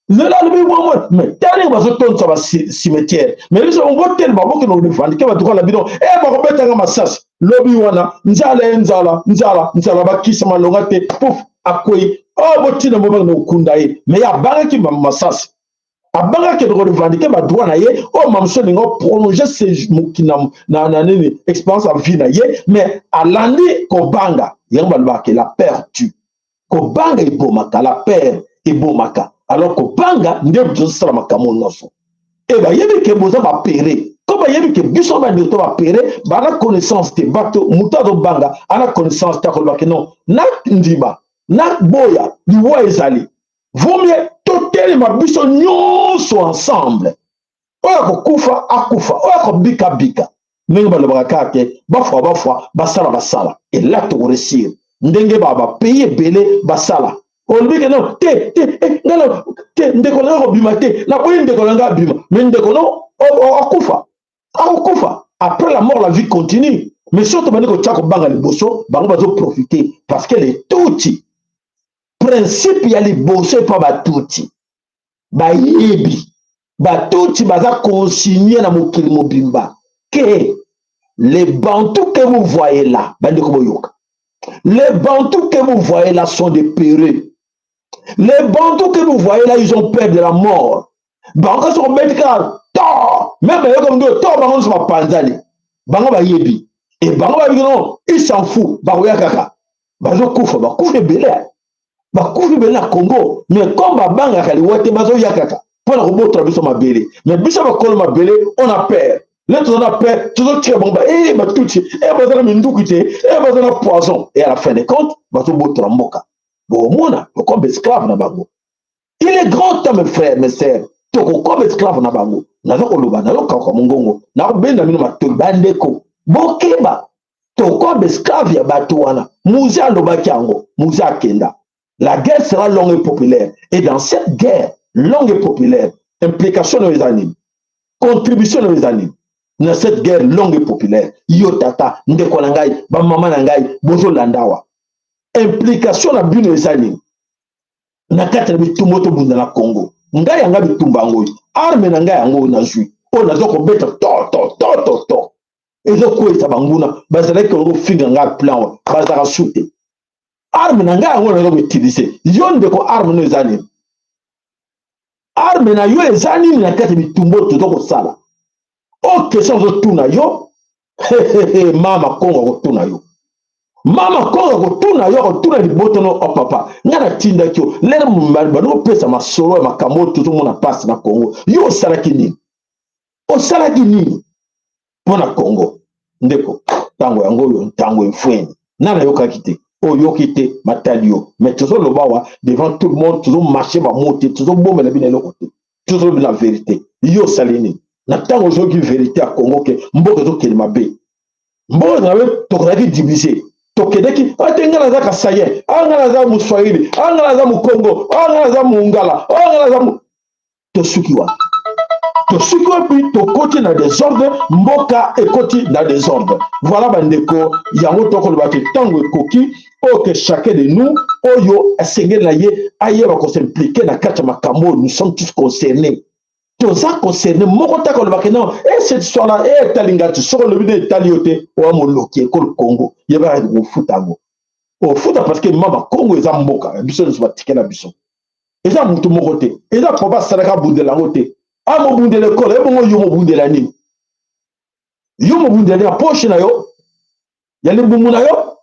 lelo alobi mwa mais tala ndenge bazotondisa bacimetière, mais biso botelema bokende korevendiquer badroit na bino e bakobetanga masasi lobi wana nzala ye nzala nzala nzala bakisa malonga te, pouf, akwei oyo botina mo bakende kokunda ye, mais ye abangaki masasi. Abanga akende korevendiquer badroit na ye oyo mamosu olinga prolonger mokili na nini, expérience ya vie na ye, mais alandi kobanga. Yango balobaka ke la peur tue, kobanga ebomaka, la peur ebomaka. Alors kobanga nde tozosala makambo nyonso. E bayebi ke boza bapeureux, ko bayebi ke biso bandeko to bapeureux, bana connaissance te. Bato, moto azobanga ana connaissance te, akolobaki non, na ndima na boya liwa ezali. Vaut mieux totelema biso nyonso ensemble. Oyo akokufa akufa, oyo akobikabika. Ndenge balobaka kaka te, bafwa bafwa, basala basala, ela tokoréussir ndenge bapays ebele basala. Olobi ke non, te te, eh, nga na te, ndeko na nga kobima te, naboyi ndeko na nga abima, mais ndeko no akufa, akokufa. Après la mort, la vie continue. Mais soki tobandi kotia kobanga liboso, bango bazoprofiter, parce que les Tutsi, principe ya liboso epa Batutsi, bayebi, Batutsi baza consigne na mokili mobimba ke les Bantous que vous voyez là, bandeko boyoka, les Bantous que vous voyez là sont des peureux. Les Bantous que vous voyez là, ils ont peur de la mort. Bango soki obeti kaka to même bayoka mondo to, bango nyonso bapanzani. Bango bayebi e, bango bayebi, non, il s'en fout, bakoya kaka, bazokufa, bakufa ebele, bakufi ebele na Congo. Mais comme babangaka liwa te, bazoya kaka mpona kobotola biso mabele. Mais biso bakolo mabele, on a peur. Le toza na peur, tozotika bango ba e Batutsi e baza na minduki te, e baza na poison, et à la fin de compte bazobotola mboka. Bomona tokoma esclave na bango. Il est grand temps, mes frères, mes sœurs, tokokoma esclave na bango. Naza koloba, nazokauka mongongo, nakobenda bino matoi. Bandeko, bokeba, tokoma esclave ya bato wana. Mzee alobaki yango, Mzee akenda: la guerre sera longue et populaire. Et dans cette guerre longue et populaire, implication na yo eza nini? Contribution na yo eza nini na cette guerre longue et populaire? Yo tata, ndeko na ngai, bamama na ngai bozolanda awa, implication na bino eza nini na kati na bitumba tobunda na Congo? Ngai yanga bitumba yango oyo, arme na ngai yango oyo nazwi, oyo naza kobeta to to to to to, ezokweyisa banguna. Bazalaki kolongo kofinga ngai plan oyo, bazalaka su te. Arme na ngai yango naza koutiliser. Yo ndeko, arme no eza nini? Arme na yo eza nini na kati ya bitumba oyo toza kosala? Oyo question azotuna yo. Mama Kongo akotuna yo, mama Kongo akotuna yo, akotuna liboto no. O papa, ngai natindaki yo lere bandi kopesa masolo ya makambo oyo tozomona mpasi na Kongo. Yo osalaki nini? Osalaki nini mpo na Kongo? Ndeko, ntango yango oyo, ntango efweni. Nani ayokaki te? Oyoki te, matali yo. Mais tozoloba awa devant tout le monde, tozomarcher bamo te, tozobomela bino eloko te, tozoloba la vérité. Yo osali nini na ntango ozoki vérité ya Congo, ke mboka ezokende mabe, mboka mabe, tokozalaki divisé, tokendeki ate ngai naza Kasaïen, a ngai naza Moswahili, a ngai naza Mokongo, a ngai naza Mongala, a ngai naza, tosuki wana, tosuki wapi? Tokoti na désordre, mboka ekoti na désordre. Voilà bandeko, yango tokolobaki ntango ekoki oyo ke chacun de nous oyo asengeli na ye ayeba kos'impliquer na kati ya makambo oyo. Nous sommes tous concernés, toza concerné. Moko taka olobaki non, e cette histoire là e etali nga te. Soki olobi nde etali yo te, oya moloki. Ekolo Congo, yebaka kofuta yango, ofuta, parce que mama Congo eza mboka biso nyonso, batikela biso, eza motu moko te, eza papa asalaka abundela yango te. Amobundela ekolo ebongo, yo mobundela nini? Yo mobundela nini? Ya poche na yo, ya libumu na yo,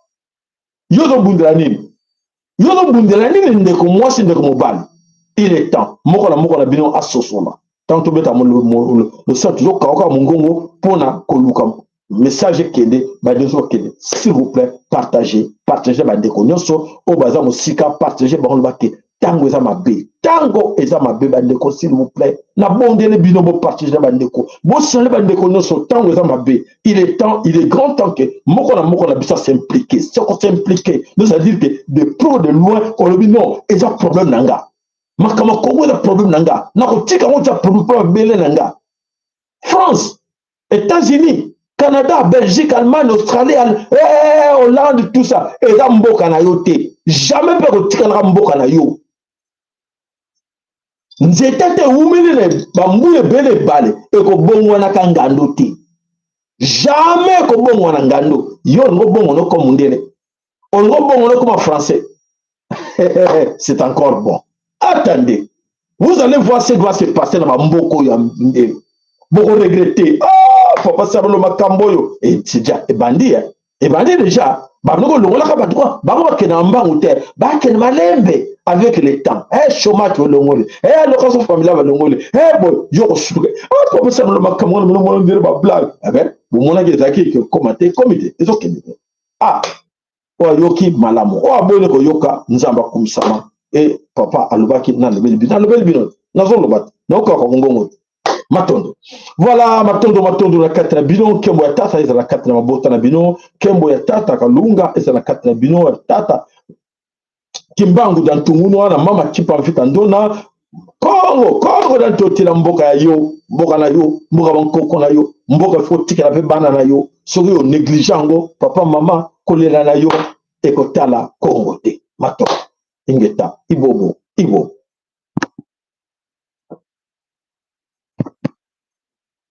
yo ozobundela nini? Yo ozobundela nini, ndeko mwasi, ndeko mobali? Il est temps moko na moko na bino asosola. Ntango tobeta losala, tozokauka mongongo mpona koluka message ekende, bandeko bakende. S'il vous plaît, partagez, partagez. Bandeko nyonso oyo baza mosika, partagez bango, lobake ntango eza mabe, ntango eza mabe. Bandeko, s'il vous plaît, nabondele bino, bopartager na bandeko, bosignaler bandeko nyonso, ntango eza mabe. Il est temps, il est grand temps ke moko na moko na biso as'impliquer. Soko s'impliquer, donc c'est à dire que de près de loin olobi non, eza problème na nga, makambo ya Kongo eza problème na nga, nakotika yango tia problème mpo mabele na nga. France, États-Unis, Canada, Belgique, Allemagne, Australie, eh, Hollande, tout ça eza mboka na yo te, jamais mpe kotikalaka mboka na yo. Nzete te ewumeli na bambula ebele ebale ekobongwanaka ngando te, jamais ekobongwana ngando. Yo olingo obongwana okoma mundele, olingo obongwana okoma Français, c'est encore bon. Attendez. Vous allez voir ce qui va se passer na bamboka oyo ya ndelo. Boko regretter. Ah, papa Sabalo makambo oyo. Et c'est déjà ebandi, hein. Ebandi déjà. Bango kolongolaka bato kwa, bango bakende na mbangu te, bakende malembe avec le temps. Eh, chômage olongoli. Eh, allocation familiale balongoli. Eh, boy, yo kosuka. Ah, papa Sabalo makambo wana, mona ndele ba blague. Eh ben, bomonaki ezalaki ekoma te, ekomi te, ezokende te. Ah, oyo ayoki malamu oyo aboyi koyoka nzambe akumisama e papa alobaki nalobeli bino nalobeli bino nazoloba te naokaka mongongo te matondo voilà matondo matondo na kati na bino nkembo ya tata ezala kati na mabota na bino nkembo ya tata kalunga ezala kati na bino ya tata kimbangu da ntungunu wana mama chipa mvita ndona kongo kongo da ntotela mboka ya yo mboka na yo mboka bankoko na yo mboka fo otikela mpe bana na yo soki yo néglige yango papa mama kolela na yo ekotala kongo te matoka ingeta ibobo ibobo.